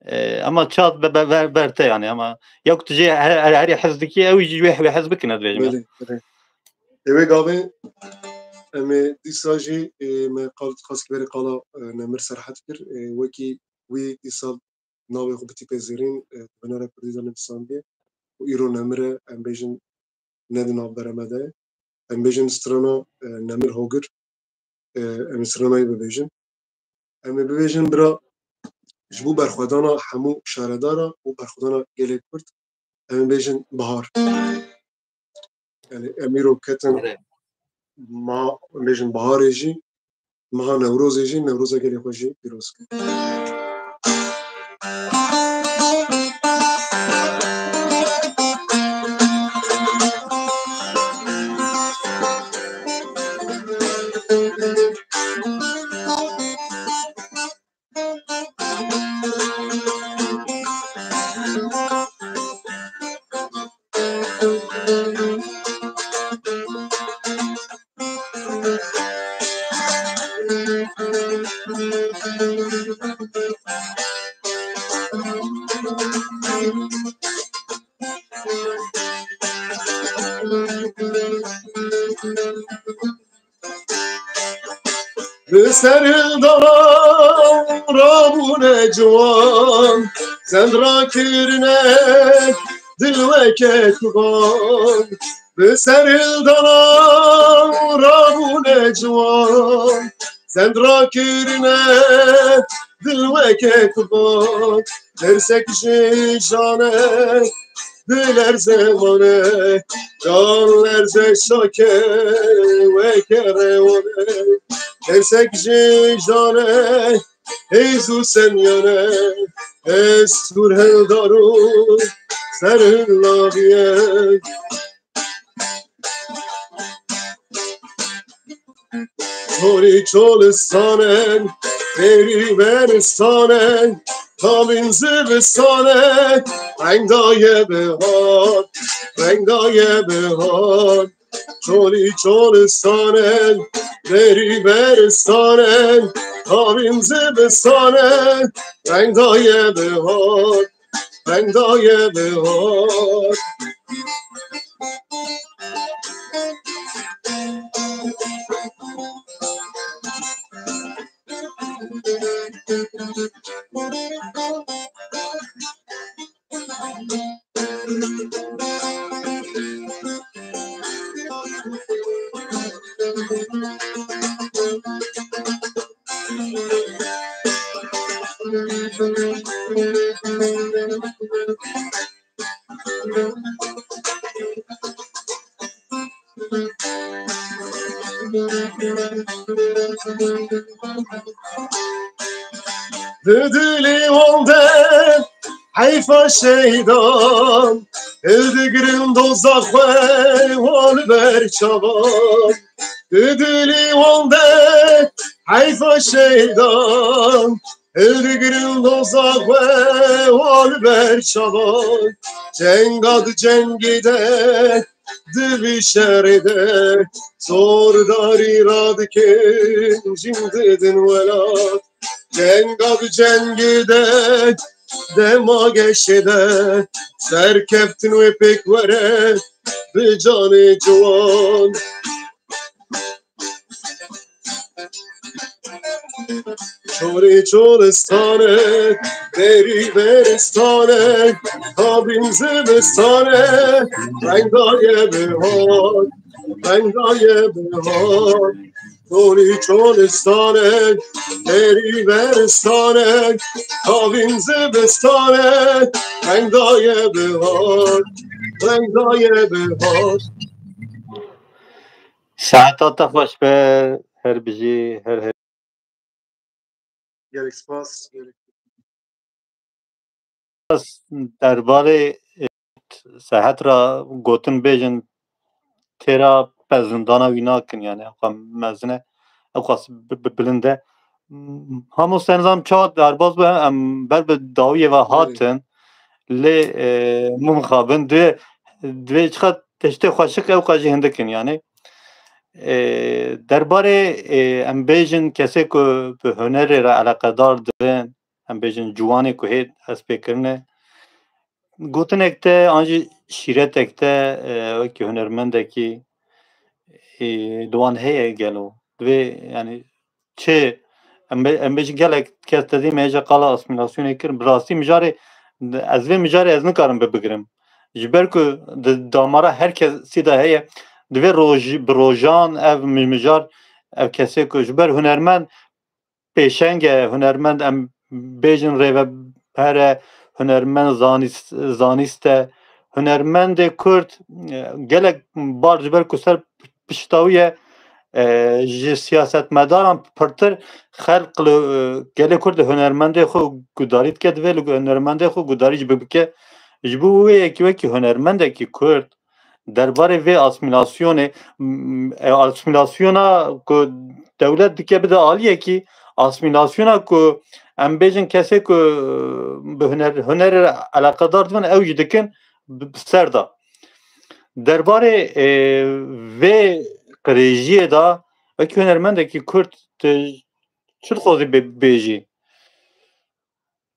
E, ama çat be, be, ber-, berte yani. Ama ya ku tu jê he-, he-, herî hez dikî, ew jî wê, wê hez bikin, ez dibêjim ya. Belê, belê. Ê wê gavê em ê dîsa jî, e, me qal, xas ki berê qala, e, Nemir Serhet kir. E, wekî wî dîsa navê xwe bi tîpê zêrîn, e, di binera kurdî de nivîsandiye û îro Nemir e, em bêjin ne di navbera me de ye. Em bêjin strana, e, Nemir Hogir, e, em ê stranayê bibêjin. Em ê bibêjin bira ji bo berxwedana hemû şaredara û berxwedana gelê Kurd, em ê bêjin bihar. Yani em îro ketin Erê. ma, em bêjin biharê jî, meha Newrozê jî, Newroza gelê xwe jî pîroz kin. Bi ser hildaran rabûne ciwan, zend rakirine dil weke kuban. Bi ser hildaran rabûne ciwan, zend rakirine dil weke kuban. Dersek ji canê dilerze wane, can lerze şake weke rewane. Dersek ji canê hêz û semyane, ez hûr hildar û ser hildaviye. Torî çolistanen, berî beristanen, tavîn zivistanen, reng daye bihar, reng daye bihar. Çolî çolistanen, berî beristanen, tavîn zivistanen, reng daye bihar, reng daye bihar. Di dilê wan de heyfa şeydan, hildigirin doza xwe wan ber çavan. Di dilê wan de heyfa şeydan, hildigirin doza xwe wan ber çavan. Cenga di cengê de, di vî şerê de, zordarî radikin jin didin welat. Cenga di cengê de, dema geşê de, serkeftin wê pêk were, bi canê ciwan. Çolî çolistane, berî beristane, tabîn zivistane, reng daye bihar, reng daye bihar. Çolî çolistane, berî beristane, tabîn zivistane, reng daye bihar, reng daye bihar. Saeta te xweş be, her bijî, her her. Gelek spas, gelek spas. Derbarê, e, sehet ra gotin bêjin têra pezindana wî nakin, yani, ew qas mezin e, ew qas bi-, bi-, bilind e. Hamo sen zam çawa derbas be, em ber bi dawiyê ve Belê. hatin. Lê, e, min xabin, divê, divê çiqas tiştê xweşik ew qas jî hindik in, yani. E, derbarê, e, em bêjin kesê ku bi hunerê re eleqedar dibin, em bêjin ciwanê ku hê hespê kirine, gotinek te an jî şîretek te, e, wekî hunermendekî, e, di wan heye gelo? Divê, yani, çi, em bê-, em bêjin gelek kes tedî me hêja qala asîmîlasyonê kir. Bi rastî mijarê, ez vê mijarê ez nikarim bibigirim. Ji ber ku di damara her kesî de heye, divê roj-, bi rojan ev mi-, mijar, ev kesê ku ji ber hunermend pêşeng e, hunermend em bêjin rêveber e, hunermend zanîst, zanîst e, hunermendê Kurd, e, gelek bar ji ber ku ser pişta wî ye, e, ji siyasetmedaran pirtir xelq li, e, gelê Kurd li hunermendê xwe gudarî dike, divê li hunermendê xwe gudarî jî bibike. Ji bo wê yekî wekî hunermendekî Kurd derbarê vê asîmîlasyonê, m, e, asîmîlasyona ku dewlet dike bide aliyekî, asîmîlasyona ku em bêjin kesê ku bi huner, hunerê re eleqedar dibin, ew jî dikin bi, bi ser de. Derbarê, e, vê qirêjiyê de wekî hunermendekî Kurd tu çi dixwazî bê-, bêjî?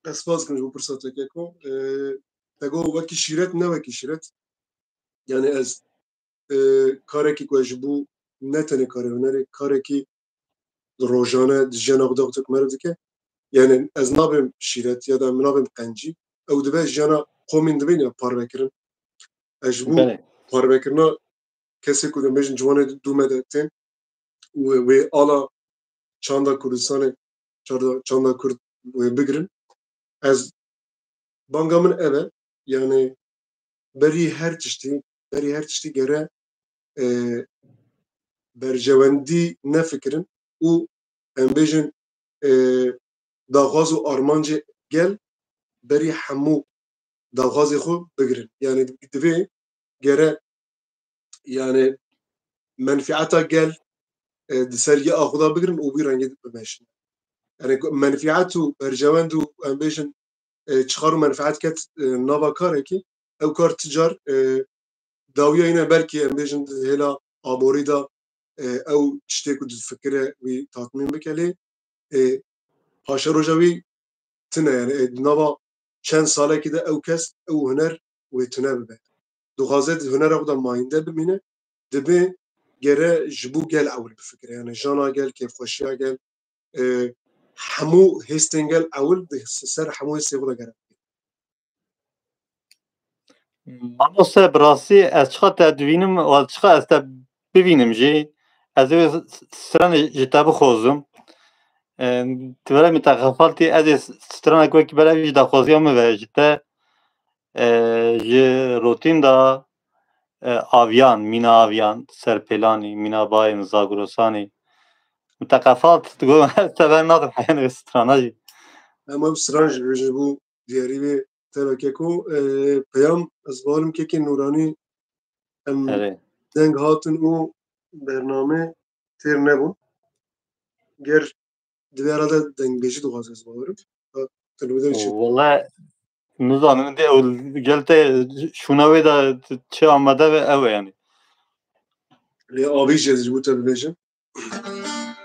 Ez spas dikim ji bo pirsa te keko. E, te got wekî şîret, ne wekî şîret. Yani ez, e, karekî ku ez ji bo ne tenê karê hunerê, karekî rojane di jiyana xwe de xwe meriv dike. Yani ez nabêm şîret ya da min nabêm qencî. Ew dibe jiyana qomên dibên ya parvekirin. Ez ji bo Belê. parvekirina kesê ku dibêjin ciwanê dû me de tên û wê ala çanda Kurdistanê, çanda, çanda Kurd wê bigirin. Ez, banga min ev e, yani berî her tiştî, berî her tiştî gere, e, berjewendî nefikirin û em bêjin, e, daxwaz û armancê gel berî hemû daxwazê xwe bigirin. Yani divê gere, yani menfieta gel e, di ser yê axuda bigirin û wî rengê bimeşin. Yani menfiat û berjewend û em bêjin, e, çixar û menfiat ket, e, nava karekî, ew kar ti car, e, dawiya yine belkî em bêjin di hêla aborî de, e, ew tiştê ku difikire wî tatmîn bike lê, e, paşeroja wî tune, yani, e, di nava çend salekî de ew kes, ew huner wê tune bibe. Dixwaze di hunera xwe de mayînde bimîne, dibe gere ji bo gel ewil bifikire. Yani jana gel, kêfxweşiya gel, e, hemû hêstên gel ewil di ser hemû hêstê xwe de gere. Mamoste, bi rastî ez çiqa te dibînim û ez çiqa ez te bivînim jî, ez ê s-, s-, stranê ji te bixwazim. E, Tu were min te xefaltî, ez ê s-, stranek wekî bere jî daxwaziya min ve ji te, e, ji rotîn de, e, aviyan, mîna aviyan, serpêlanî, mîna bayên, zagrosanî. Min te xefalt, digot ez te ber nadim heyanê vê strana jî. Em ew stran jî bibêjin ji bo diyarî wê teveke ku, e, peyam ez bawerim kekê Nûranî em Erê. deng hatin û bername têr nebûn. Ger divê herhalde dengbêjî dixwaze ez bawerim. Ha, tu li wê derê çi? Wele nizanim dê ew gel te şûna wê de çi amade ve ew e yani. Lê avî jî ez ji bo te bibêjim.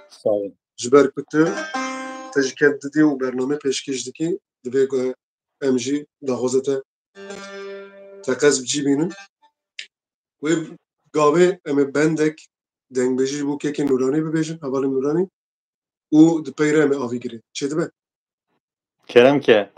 Sağ ol. Ji ber ku tu, tu ji ked didî û bername pêşkêş dikî, divê ku em jî daxwaza te teqez bi cî bînin. Wê gavê em ê bendek dengbêjî ji bo kekê Nûranî bibêjin, hevalên Nûranî, û di pey re em ê avî girê. Çêdibe? Kerem ke.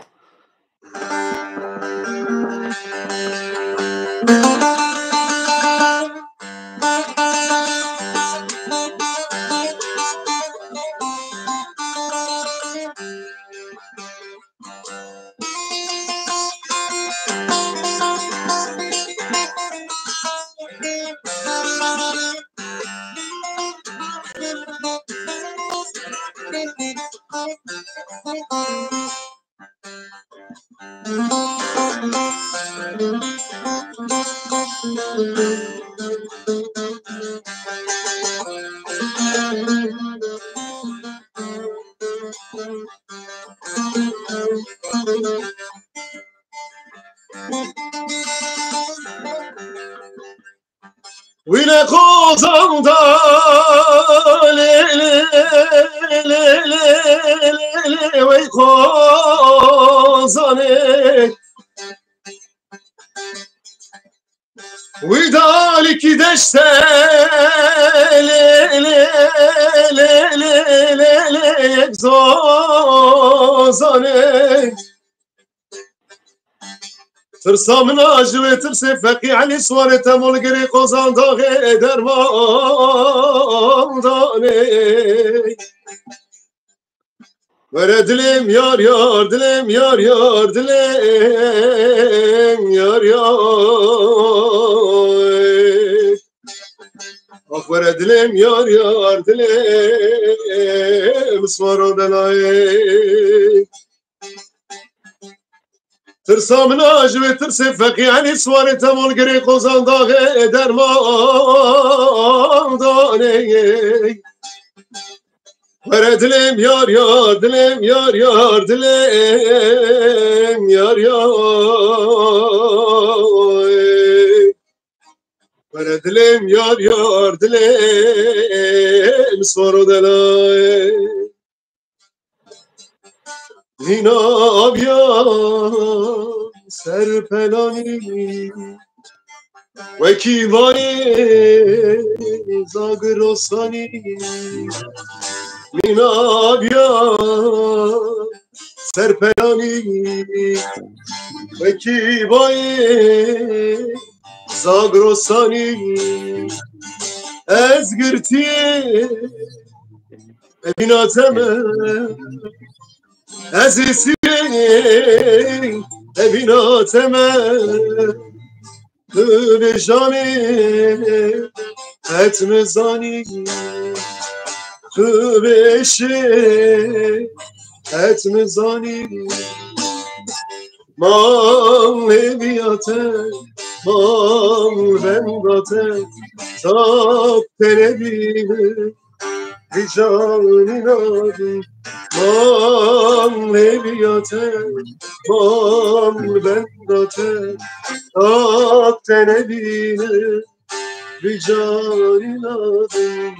Wîne xozan da lê, lê, lê, lê, lê, lê, wey xozanê. Wî dalikî deşte lê, lê, lê, lê, lê, lê, yek zozanê. Tirsa min a ji wê tirsê Feqî Elî Swarê temol girê qozan daxê derman danê. Were dilêm yar yar, dilêm yar yar, dilêm yar yar. Ah were dilêm yar yar, dilêm swaro delayê. Tirsa min a ji wê tirsê Feqî Elî Swarê temol girê qozan daxê derman danê. Were dilêm yar yar, dilêm yar yar, dilêm yar yar. Were dilêm yar yar, dilêm swaro delayê. Nîna aviya serpelanî, wekî vayê zagirosanî. Nîna aviya serpelanî, wekî vayê zagirosanî. Ez girtiyê evîna te me, ez ê sîrê evîna te me. Tu bêjanê qet nizanî, tu bêşê qet nizanî. Mal hêviya te, mal benda te, tap tenebî. Vî canî nadim, mam hêviya te, mam li benda te, tak te nebînim, vî canî nadim.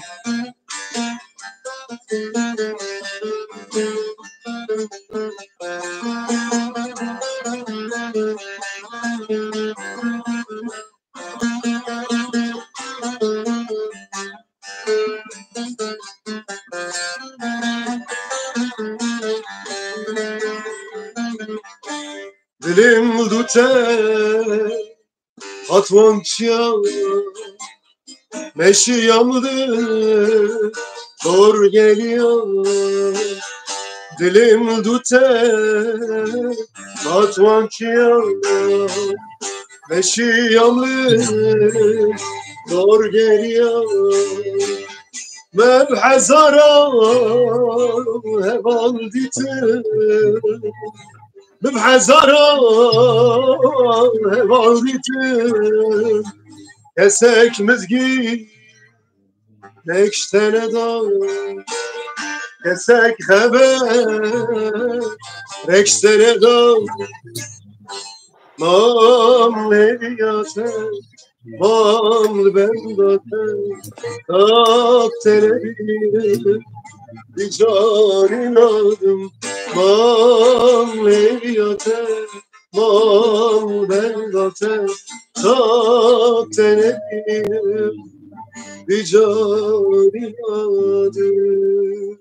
Dilim dute hatwan çiya meşiyam li dor geliya. Dilim dute hatwan çiya meşiyam li dor geliya. Me bi hezara heval dîtin, me bi hezara heval dîtin. Kesek mizgî nek ji te neda, kesek xeber rek ji te neda. Mam hêviya te, mam li benda te, tak te nebînim, vî canî nadim. Mam hêviya te, mam li benda te, tak te nebînim, vî canî nadim.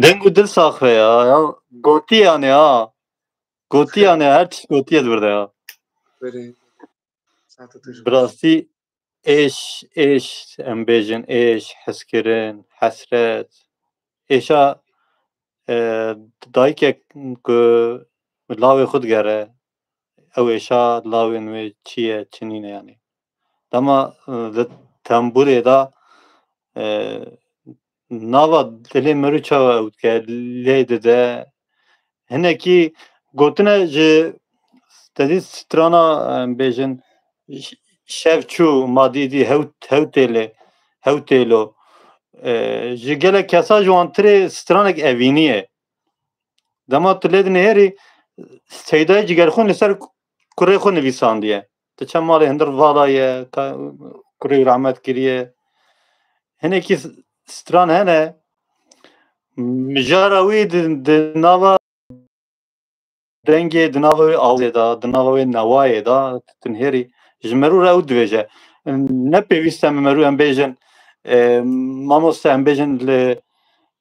Deng û dil sax be ya, ya gotî yani ha. Gotî yani, her tişt gotiye di vir de ya. Berê. Saeta tu jî. Bi rastî êş, êş, em bêjin êş, hezkirin, hesret. Êşa, e, dayikek ku lawê xwe digere, ew êşa lawên wê çi ye, çi nîne yani. Dema, e, li tembûrê de, e, nava dilê mirû çawa ew dike, lê dide. Hinekî gotine ji, te dî strana, em bêjin, ş-, şev çû, ma dî dî hew, hew têlê, hew têlo. E, ji gelek kesa ji wan tirê stranek evînî ye. Dema tu lê dinihêrî, Seydayê Cigerxwîn li ser kurê xwe nivîsandiye. Diçe malê hundir vala ye, ka-, kurê wî rehmet kiriye. Hinekî s-, stran hene, mijara wî di, di nava dengê, di nava wê awazê de, di nava wê newayê de, tu dinihêrî, ji merû re ew dibêje. Ne pêwîst e merû em bêjin, e, mamoste em bêjin li,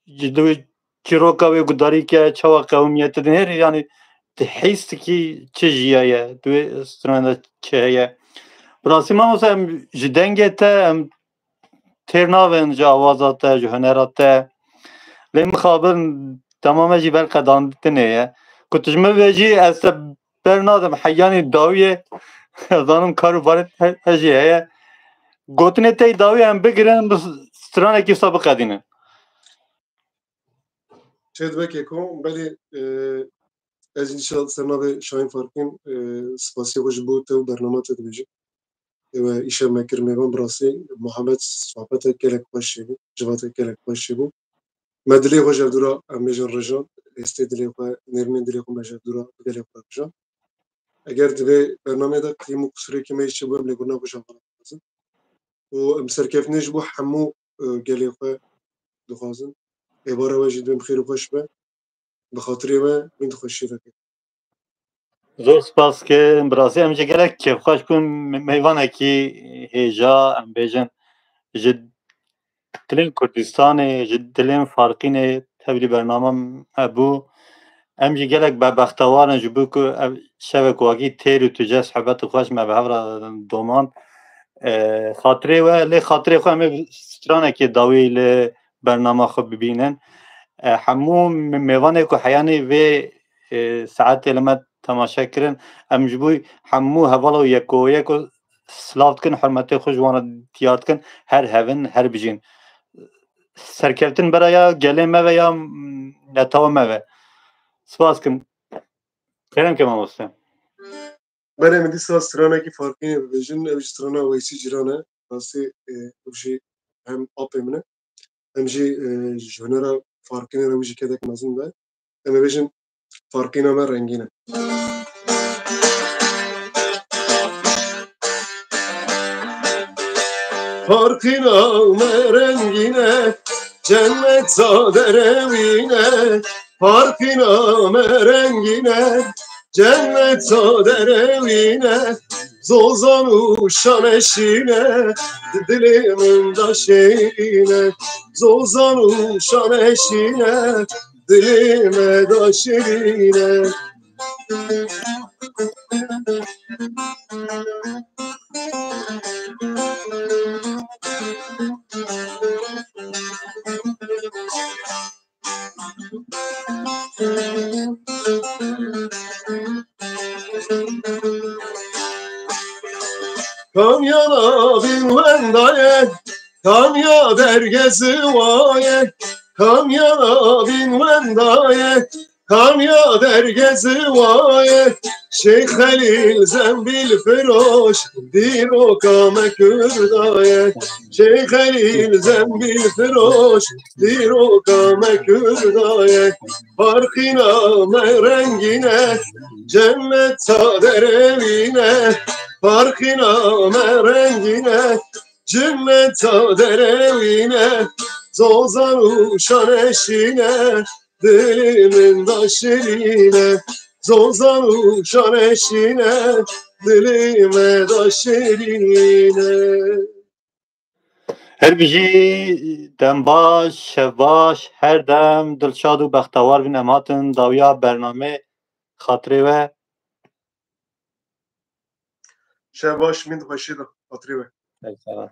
ji li wê çîroka wê gudarî ke çawa qewimiye, tu dinihêrî, yanî tu hîs dikî çi jiyaye, di wê stranê de çi heye. Bi rastî mamoste em ji dengê te em têr nabin, ji awaza te, ji hunera te. Lê mixabin dema me jî ber qedandinê ye. Ku tu ji min vêjî ez te ber nadim, heyanî dawiyê, ez zanim kar û barê te, te jî heye. Gotinê te yî dawî em bigirin, bi stranekî wisa biqedînin. Çêdibe keko, belê, e, ez înşallah ser navê Şahin Farkîn, e, spasiya xwe ji bo te û bernama te dibêjim. Ew e, îşev me kir mêvan, bi rastî muhabbet, sohbetek gelek xweş çêbû, civatek gelek xweş çêbû. Me dilê xwe ji hevdû re, em bêjin, rijan, hêstê dilê xwe, nêrînên dilê xwe me ji hevdû re bi gelê xwe re rijan. Eger di vê bernameyê de qîm û qisûrêkî me hîç çêbû, em lêbûrina xwe ji hev re dixwazin. Û em serkeftinê ji bo hemû, e, gelê xwe dixwazin. Êvara we jî dibêm xêr û xweş be. Bi xatirê we, min di xweşiyê de kevin. Zor spas dikim. Bi rastî em jî gelek kêfxweş bûn. Me-, mêvanekî hêja, em bêjin, ji dilên Kurdistanê, ji dilên Farqînê tevlî bername hebû. Em jî gelek be-, bextewar in ji bo ku ev şevek wekî têr û tije sohbet û xweş me bi hev re domand. E, xatirê we, lê xatirê xwe em ê stranekê dawî li bernama xwe bibînin. E, hemû me-, mêvanê ku heyanî vê, e, saetê li me temaşe kirin, em ji bo hemû hevala û yeko yeko silav dikin, hurmetê xwe ji wan re diyar dikin, her hevin, her bijîn. Serkeftin bera ya gelê me ve ya, mm, netewa me ve. Spas dikim. Kerem ke mamoste. Belê, min dîsa stranekî Farqînê bibêjin, ew jî strana Weysî Cîran e. Rastî, e, ew jî hem apê min e. Em jî e, ji hunera Farqînê re wî jî kedek mezin be. Em ê bêjin Farqîna me rengîn e. Farqîna me rengîn e, cenneta derewîn e. Farqîna me rengîn e, cenneta derewîn e. Zozan û şaneşîn e, di dilê min de şêrîn e. Zozan û şaneşîn e, dilê me de şêrîn e. Kamya navîn wenda ye, kamya derge ziwa ye, kamya navîn wenda ye, kamya derge ziwa ye. Şeyh Xelîl zembîl firoş, dîroka me Kurda ye. Şeyh Xelîl zembîl firoş, dîroka me Kurda ye. Farqîna me rengîn e, cenneta derewîn e. Farqîna me rengîn e, cenneta derewîn e. Zozan û şaneşîn e, dilê min de şirîn e. Zozan û şaneşîn e, dilê me de şirîn e. Her bijî, dem baş, şev baş, her dem dilşad û bextewar bin. Em hatin dawiya bernamê. Xatirê we. Şev baş, min xweşî de, xatirê we. Eyvallah.